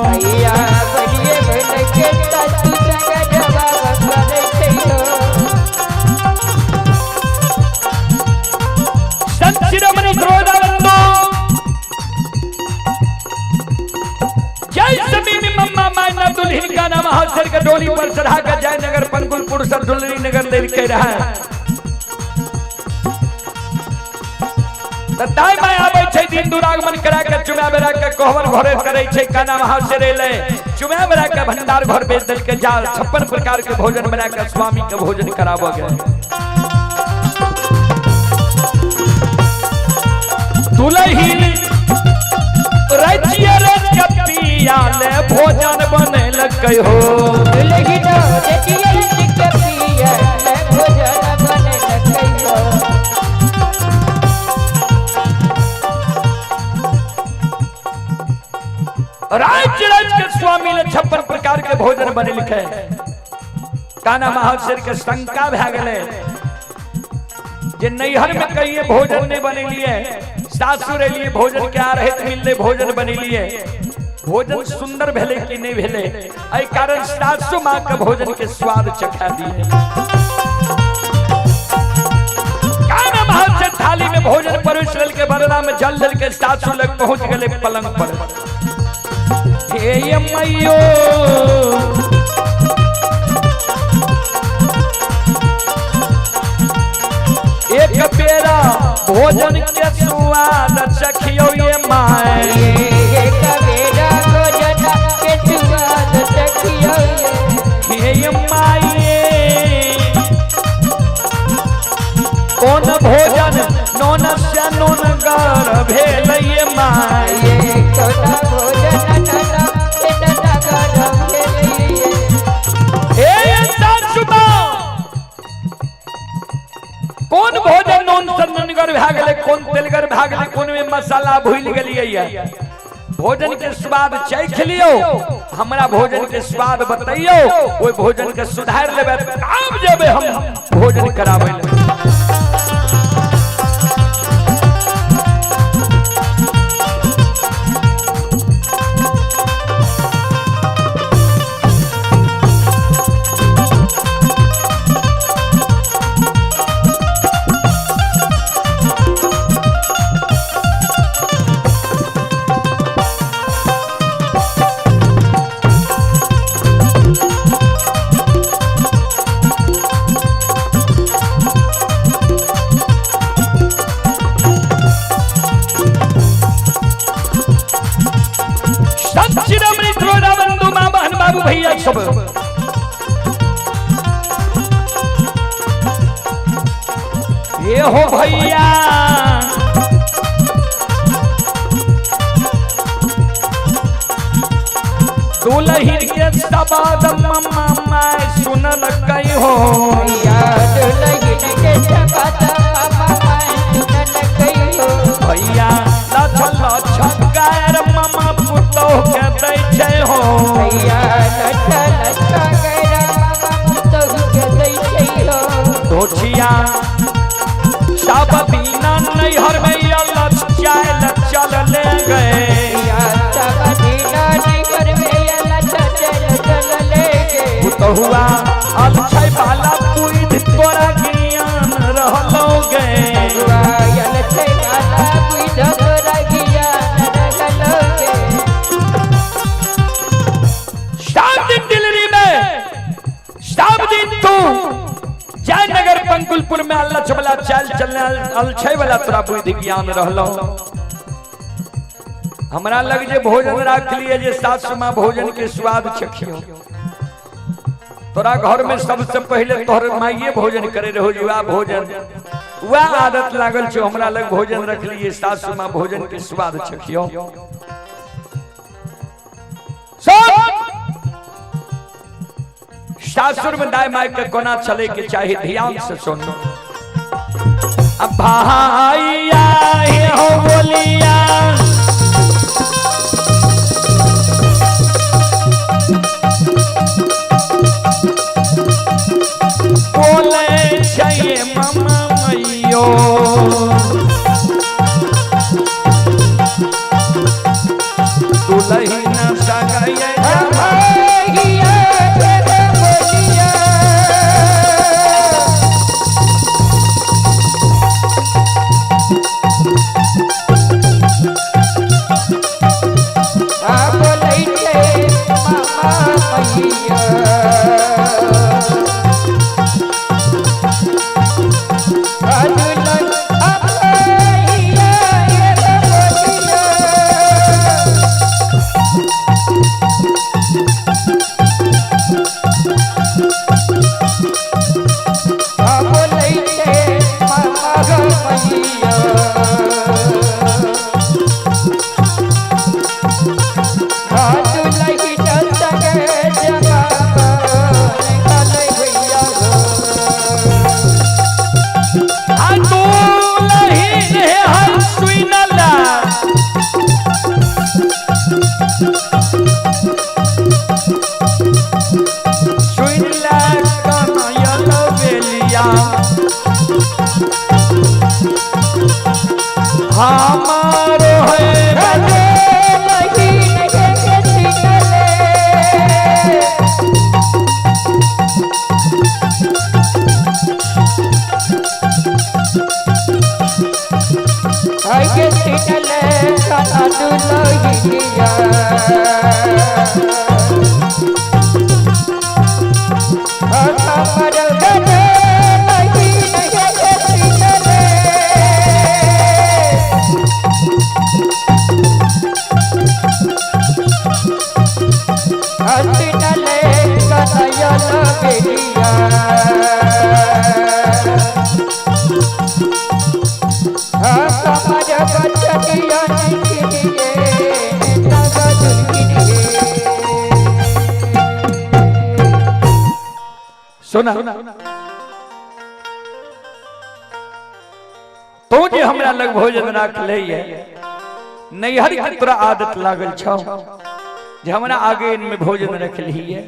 भैया बोलिए बोल के सासु संग जवाब करै छै हो। संत शिरोमणि श्रोता बंधु, जय समी में मम्मा मायना दुल्हन का नाम हासिल के डोली पर चढ़ा कर जयनगर पंकुलपुर सर दुल्हनी नगर ले के रहा है। दाई माय आबै छै दिन दुरागमन करा के चुमा बेरा के कोहबर घरे करै छै काना महाशय ले चुमा बेरा के भंडार घर बेच देल के जाल 56 प्रकार के भोजन बना के स्वामी के भोजन कराबो गए। दुलहीन रचिया रच के पिया ले भोजन बनेलकै हो। दुलहीन रचिया रच के पिया ले भोजन बनेलकै हो। राज राज के स्वामी ने 56 प्रकार के भोजन बनेलकै। काना महाशय के शंका भए गेलै जे नैहर में कहिए भोजन नहीं बनेलिए, सासुर एलिए भोजन के आ रहे मिलले भोजन बनेलिए, भोजन सुंदर भेले कि नहीं भेले, एहि कारण सासु माँ के भोजन के स्वाद चखा दिए। काना महाशय थाली में भोजन परोस के बरना में जल जल के सासु लग पहुंच गए पलंग पर। हे मैयो एक बेरा भोजन के स्वाद चखियो ये my. एक बेरा भोजन के स्वाद चखियो हे माये कौन भोजन नोन से नोन गर भेल ये my. कौन भोजन नोन से नोन गर भेल हे सासु माँ कौन भोजन नोन से नोनगर भए गेलै, कौन तेलगर भए गेलै, कोन में मसाला भूलि गेलियै। भोजन के स्वाद चख लियो, हमरा भोजन के स्वाद बतैयो, ओहि भोजन के सुधार लेबै तब जेबै हम भोजन कराबै लए। सब। ये हो भैया दुलहिन के शब्द मम्मा मैं सुनल कही हो। भैया दुलहिन के शब्द मामा मैं सुनल कही हो। भैया लछ लछ गैर मामा पुतोह के दै छै हो। भैया लछ लछ गैर मामा पुतोह के दै छै हो। दोछिया सब दीना नैहर में अलग चाल चल ले गए। भैया सब दीना नैहर में अलग चाल चल ले गए। पुतहुआ अलछै बाला पुइध तोरा ज्ञान रहलो गे। पुतहुआ अलछै बाला पुइध तोरा ज्ञान रहलो गे। सब दिन दिल्ली में सब दिन तू जयनगर पंकुलपुर में अल्लाह वाला चाल चलने अलछै वाला तोरा बुद्धि ज्ञान रहलो। हमरा लग जे भोजन राख लिए जे सासु माँ भोजन के स्वाद चखियो। तोरा घर में सबसे पहले तोहर माइये भोजन करे रहो युवा भोजन वह आदत लागल छो। हमरा लग भोजन रख लिए सासु माँ भोजन के स्वाद चखियो। सासुर में दाय my के कोना चले के चाहे ध्यान से सुनो। अब भाइया हे हो बोलिया बोले छै मामा मैयो। दुलहिन सगैया भैया तेरे बोलिया। आ बोलै छै मामा मैया। आ दुल्हन आ भैया तेरे बोलिया। आ बोलै छै मामा मैया। आ दुलहिन सगे जमावा निकालै भैया हो। आ दुलहिन हे हर सुनला सुनला कनयल बेलिया हमारो है दुलहिन के सुनले। आई के सुनले काना दुलहिनिया। हमर दुलहिन के सुनले। सुनले कनयल बेलिया। हमर बचनिया निकिए नग दुलहिनिए। सुना तो जे हमरा लग भोजन राख ले नैहर के तोरा आदत लागल छौ जे हमरा आगे इनमें भोजन रख लिए।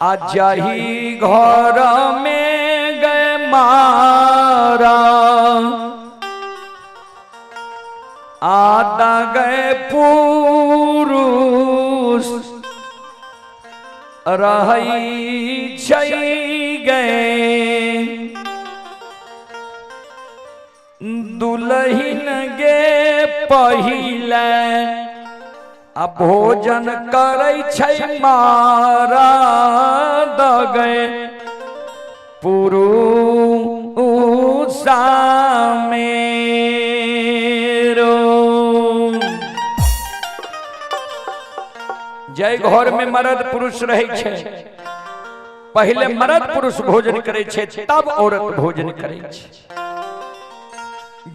आ जाही घर में गए मारा आदा गए पुरुष रहई छै गए दुलहिन गे पहिले आ भोजन करै छै मारा दगे पुरुषा मेरो। जय जय घर में मर्द पुरुष रहै छै, पहले मर्द पुरुष भोजन करै छै तब औरत भोजन करै छै।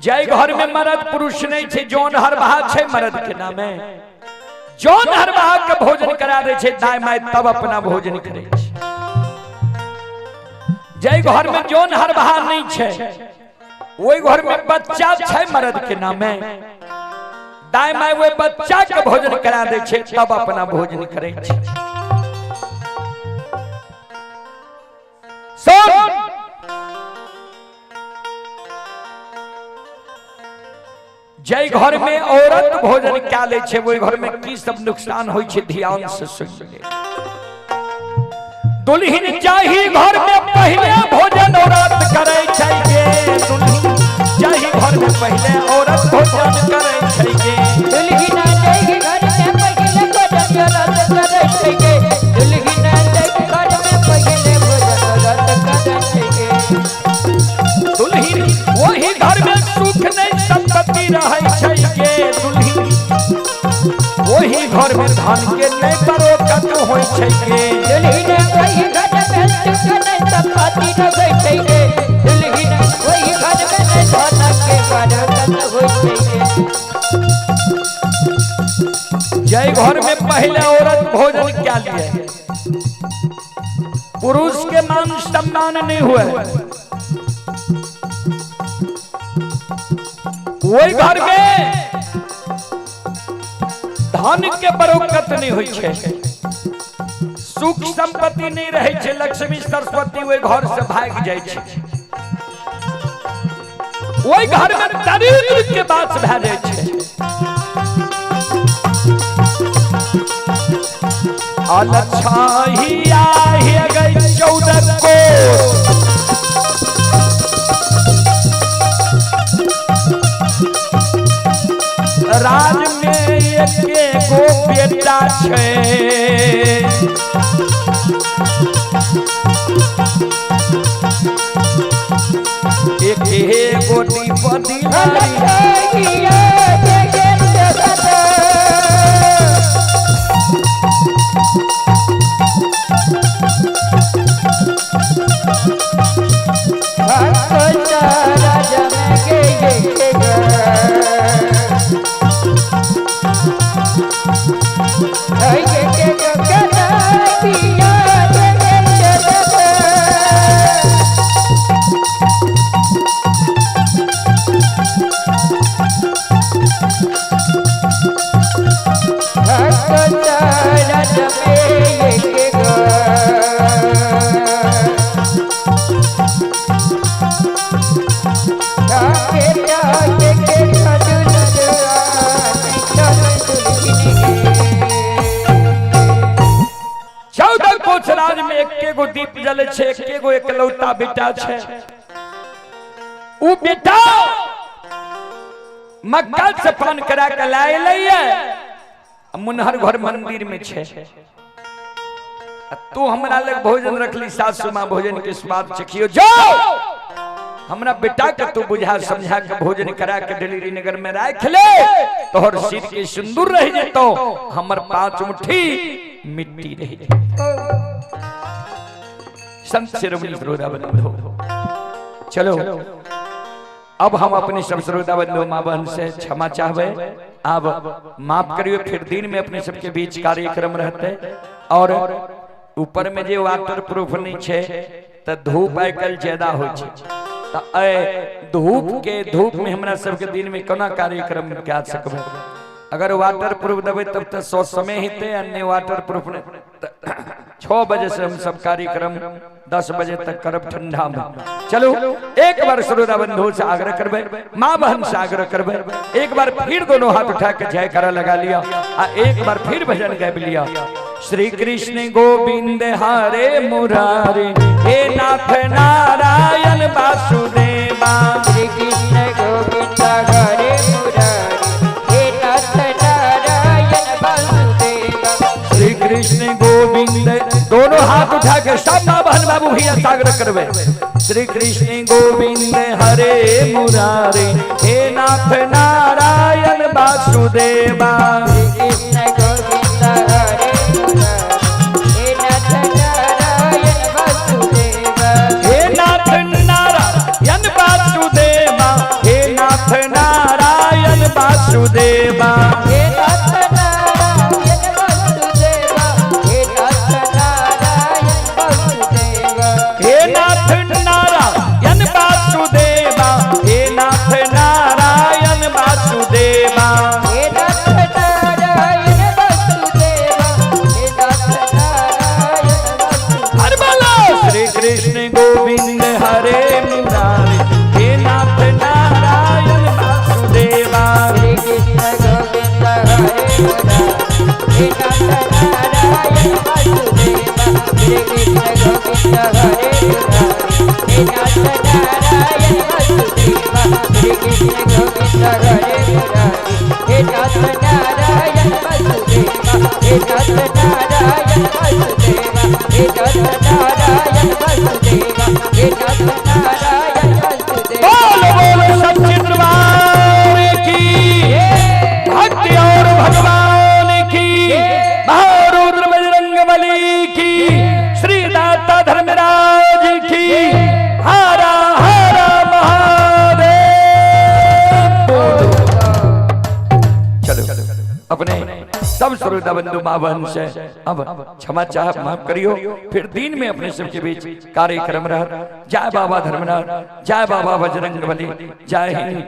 जय घर में मर्द पुरुष नहीं छै, जौन हरबाहा छै मर्द के नामे, जौन हरबाहा के भोजन करा दै छै दाय my तब अपना भोजन करै छै। जय घर में जौन हरबाहा नहीं छै, ओहि घर में बच्चा छै मर्द के नामे, दाय my ओहि बच्चा के भोजन करा दै छै तब अपना भोजन करै छै। सुन, जय घर में औरत भोजन क्या ले छै ओहि घर में की सब नुकसान होइ छै, ध्यान से सुन ले। दुल्हन जाही घर में पहले भोजन औरत करै छै गे, दुल्हन जाही घर में पहले औरत भोजन करै छै गे, दुल्हन जाही घर में पहले भोजन औरत करै छै गे, दुल्हन जाही घर में पहले भोजन औरत करै छै गे। दुल्हन वही घर में सुख नहीं संपत्ति रहै छै गे, दुल्हन वही घर में धन के नहीं बरकत होइ छै गे, दुल्हन वही घर में सुख नहीं संपत्ति रहै छै गे, दुल्हन वही घर में नहीं धन के बरकत होइ छै गे। जय घर में पहले औरत भोजन क्या लिए, पुरुष के मान सम्मान नहीं हुए, वही घर में धन के बरकत नहीं होइ छै, सुख संपत्ति नहीं रहै छै, लक्ष्मी सरस्वती ओहि घर से भागि जाइ छै, ओहि घर में दरिद्र के वास भए जाइ छै। अलछाहिया हे गई 14 कोस, राज में एके गो बेटा छै, एके गो दीपदी चौदह कोस राज में एके गो दीप जले छै, एके गो एकलौता बेटा छै, उ बेटा मक्का से पान करा के लाए लैये, मुनहर घर मंदिर में छै, तू हमरा लग भोजन रखली, सासू माँ भोजन के स्वाद चखियो, जाओ हमरा बेटा के तू बुझा समझा के भोजन करा के डिलीवरी नगर में राख ले, तोहर सिर के सिंदूर रह जेतो, हमर 5 मुट्ठी मिट्टी रह जेतो। संत शिरोमणि श्रोता बंधु, चलो अब हम अपने सब श्रोता बंधु माँ बहन से क्षमा चाहबे, अब माफ करियो, फिर दिन में अपने सबके बीच कार्यक्रम रहते, और ऊपर में जे वाटर प्रूफ नहीं छे तो धूप आइ काल्हि ज्यादा होइ छै, तो ए धूप के धूप में हमरा सबके दिन में कोना कार्यक्रम कए सकबै, अगर वाटर प्रूफ देबै तब तो सौ समय हेतै, आ नहि वाटर प्रूफ 6 बजे से हम सब कार्यक्रम 10 बजे तक करब ठंडा में। चलो एक बार श्रोता बंधु से आग्रह करबै, माँ बहन से आग्रह करबै, एक बार फिर दोनों हाथ उठा के जयकारा लगा लिया, आ एक बार फिर भजन गाबि लिया। श्री कृष्ण गोविंद हरे मुरारे, हे नाथ नारायण वासुदेवा। श्री कृष्ण गोविंद हरे मुरारे, हे नाथ नारायण वासुदेवा। श्री कृष्ण गोविंद, दोनों हाथ उठा के सब माँ बहन बाबू भैया सागर करवे। श्री कृष्ण गोविंद हरे मुरारे, हे नाथ नारायण वासुदेवा। श्री कृष्ण गोविंद हरे हे नाथ नारायण वासुदेवा, श्री कृष्ण गोविंद हरे मुरारी। हे नाथ नारायण वासुदेवा, श्री कृष्ण गोविंद हरे मुरारी। हे नाथ नारायण वासुदेवा, हे नाथ नारायण वासुदेवा, हे नाथ नारायण वासुदेवा, हे नाथ नारायण वासुदेवा। बोलो बोलो सच्चे दरबार की, भक्ति और भगवान की, महारुद्र बजरंग बली की, श्री दाता धर्मराज की, हरा हरा महादेव। चलो अपने सब श्रोता बंधु माँ बहन से अब क्षमा चाह माफ करियो। फिर दिन में अपने सबके बीच कार्यक्रम रहा। जय बाबा धर्मनाथ, जय बाबा बजरंग बली, जय हिंद।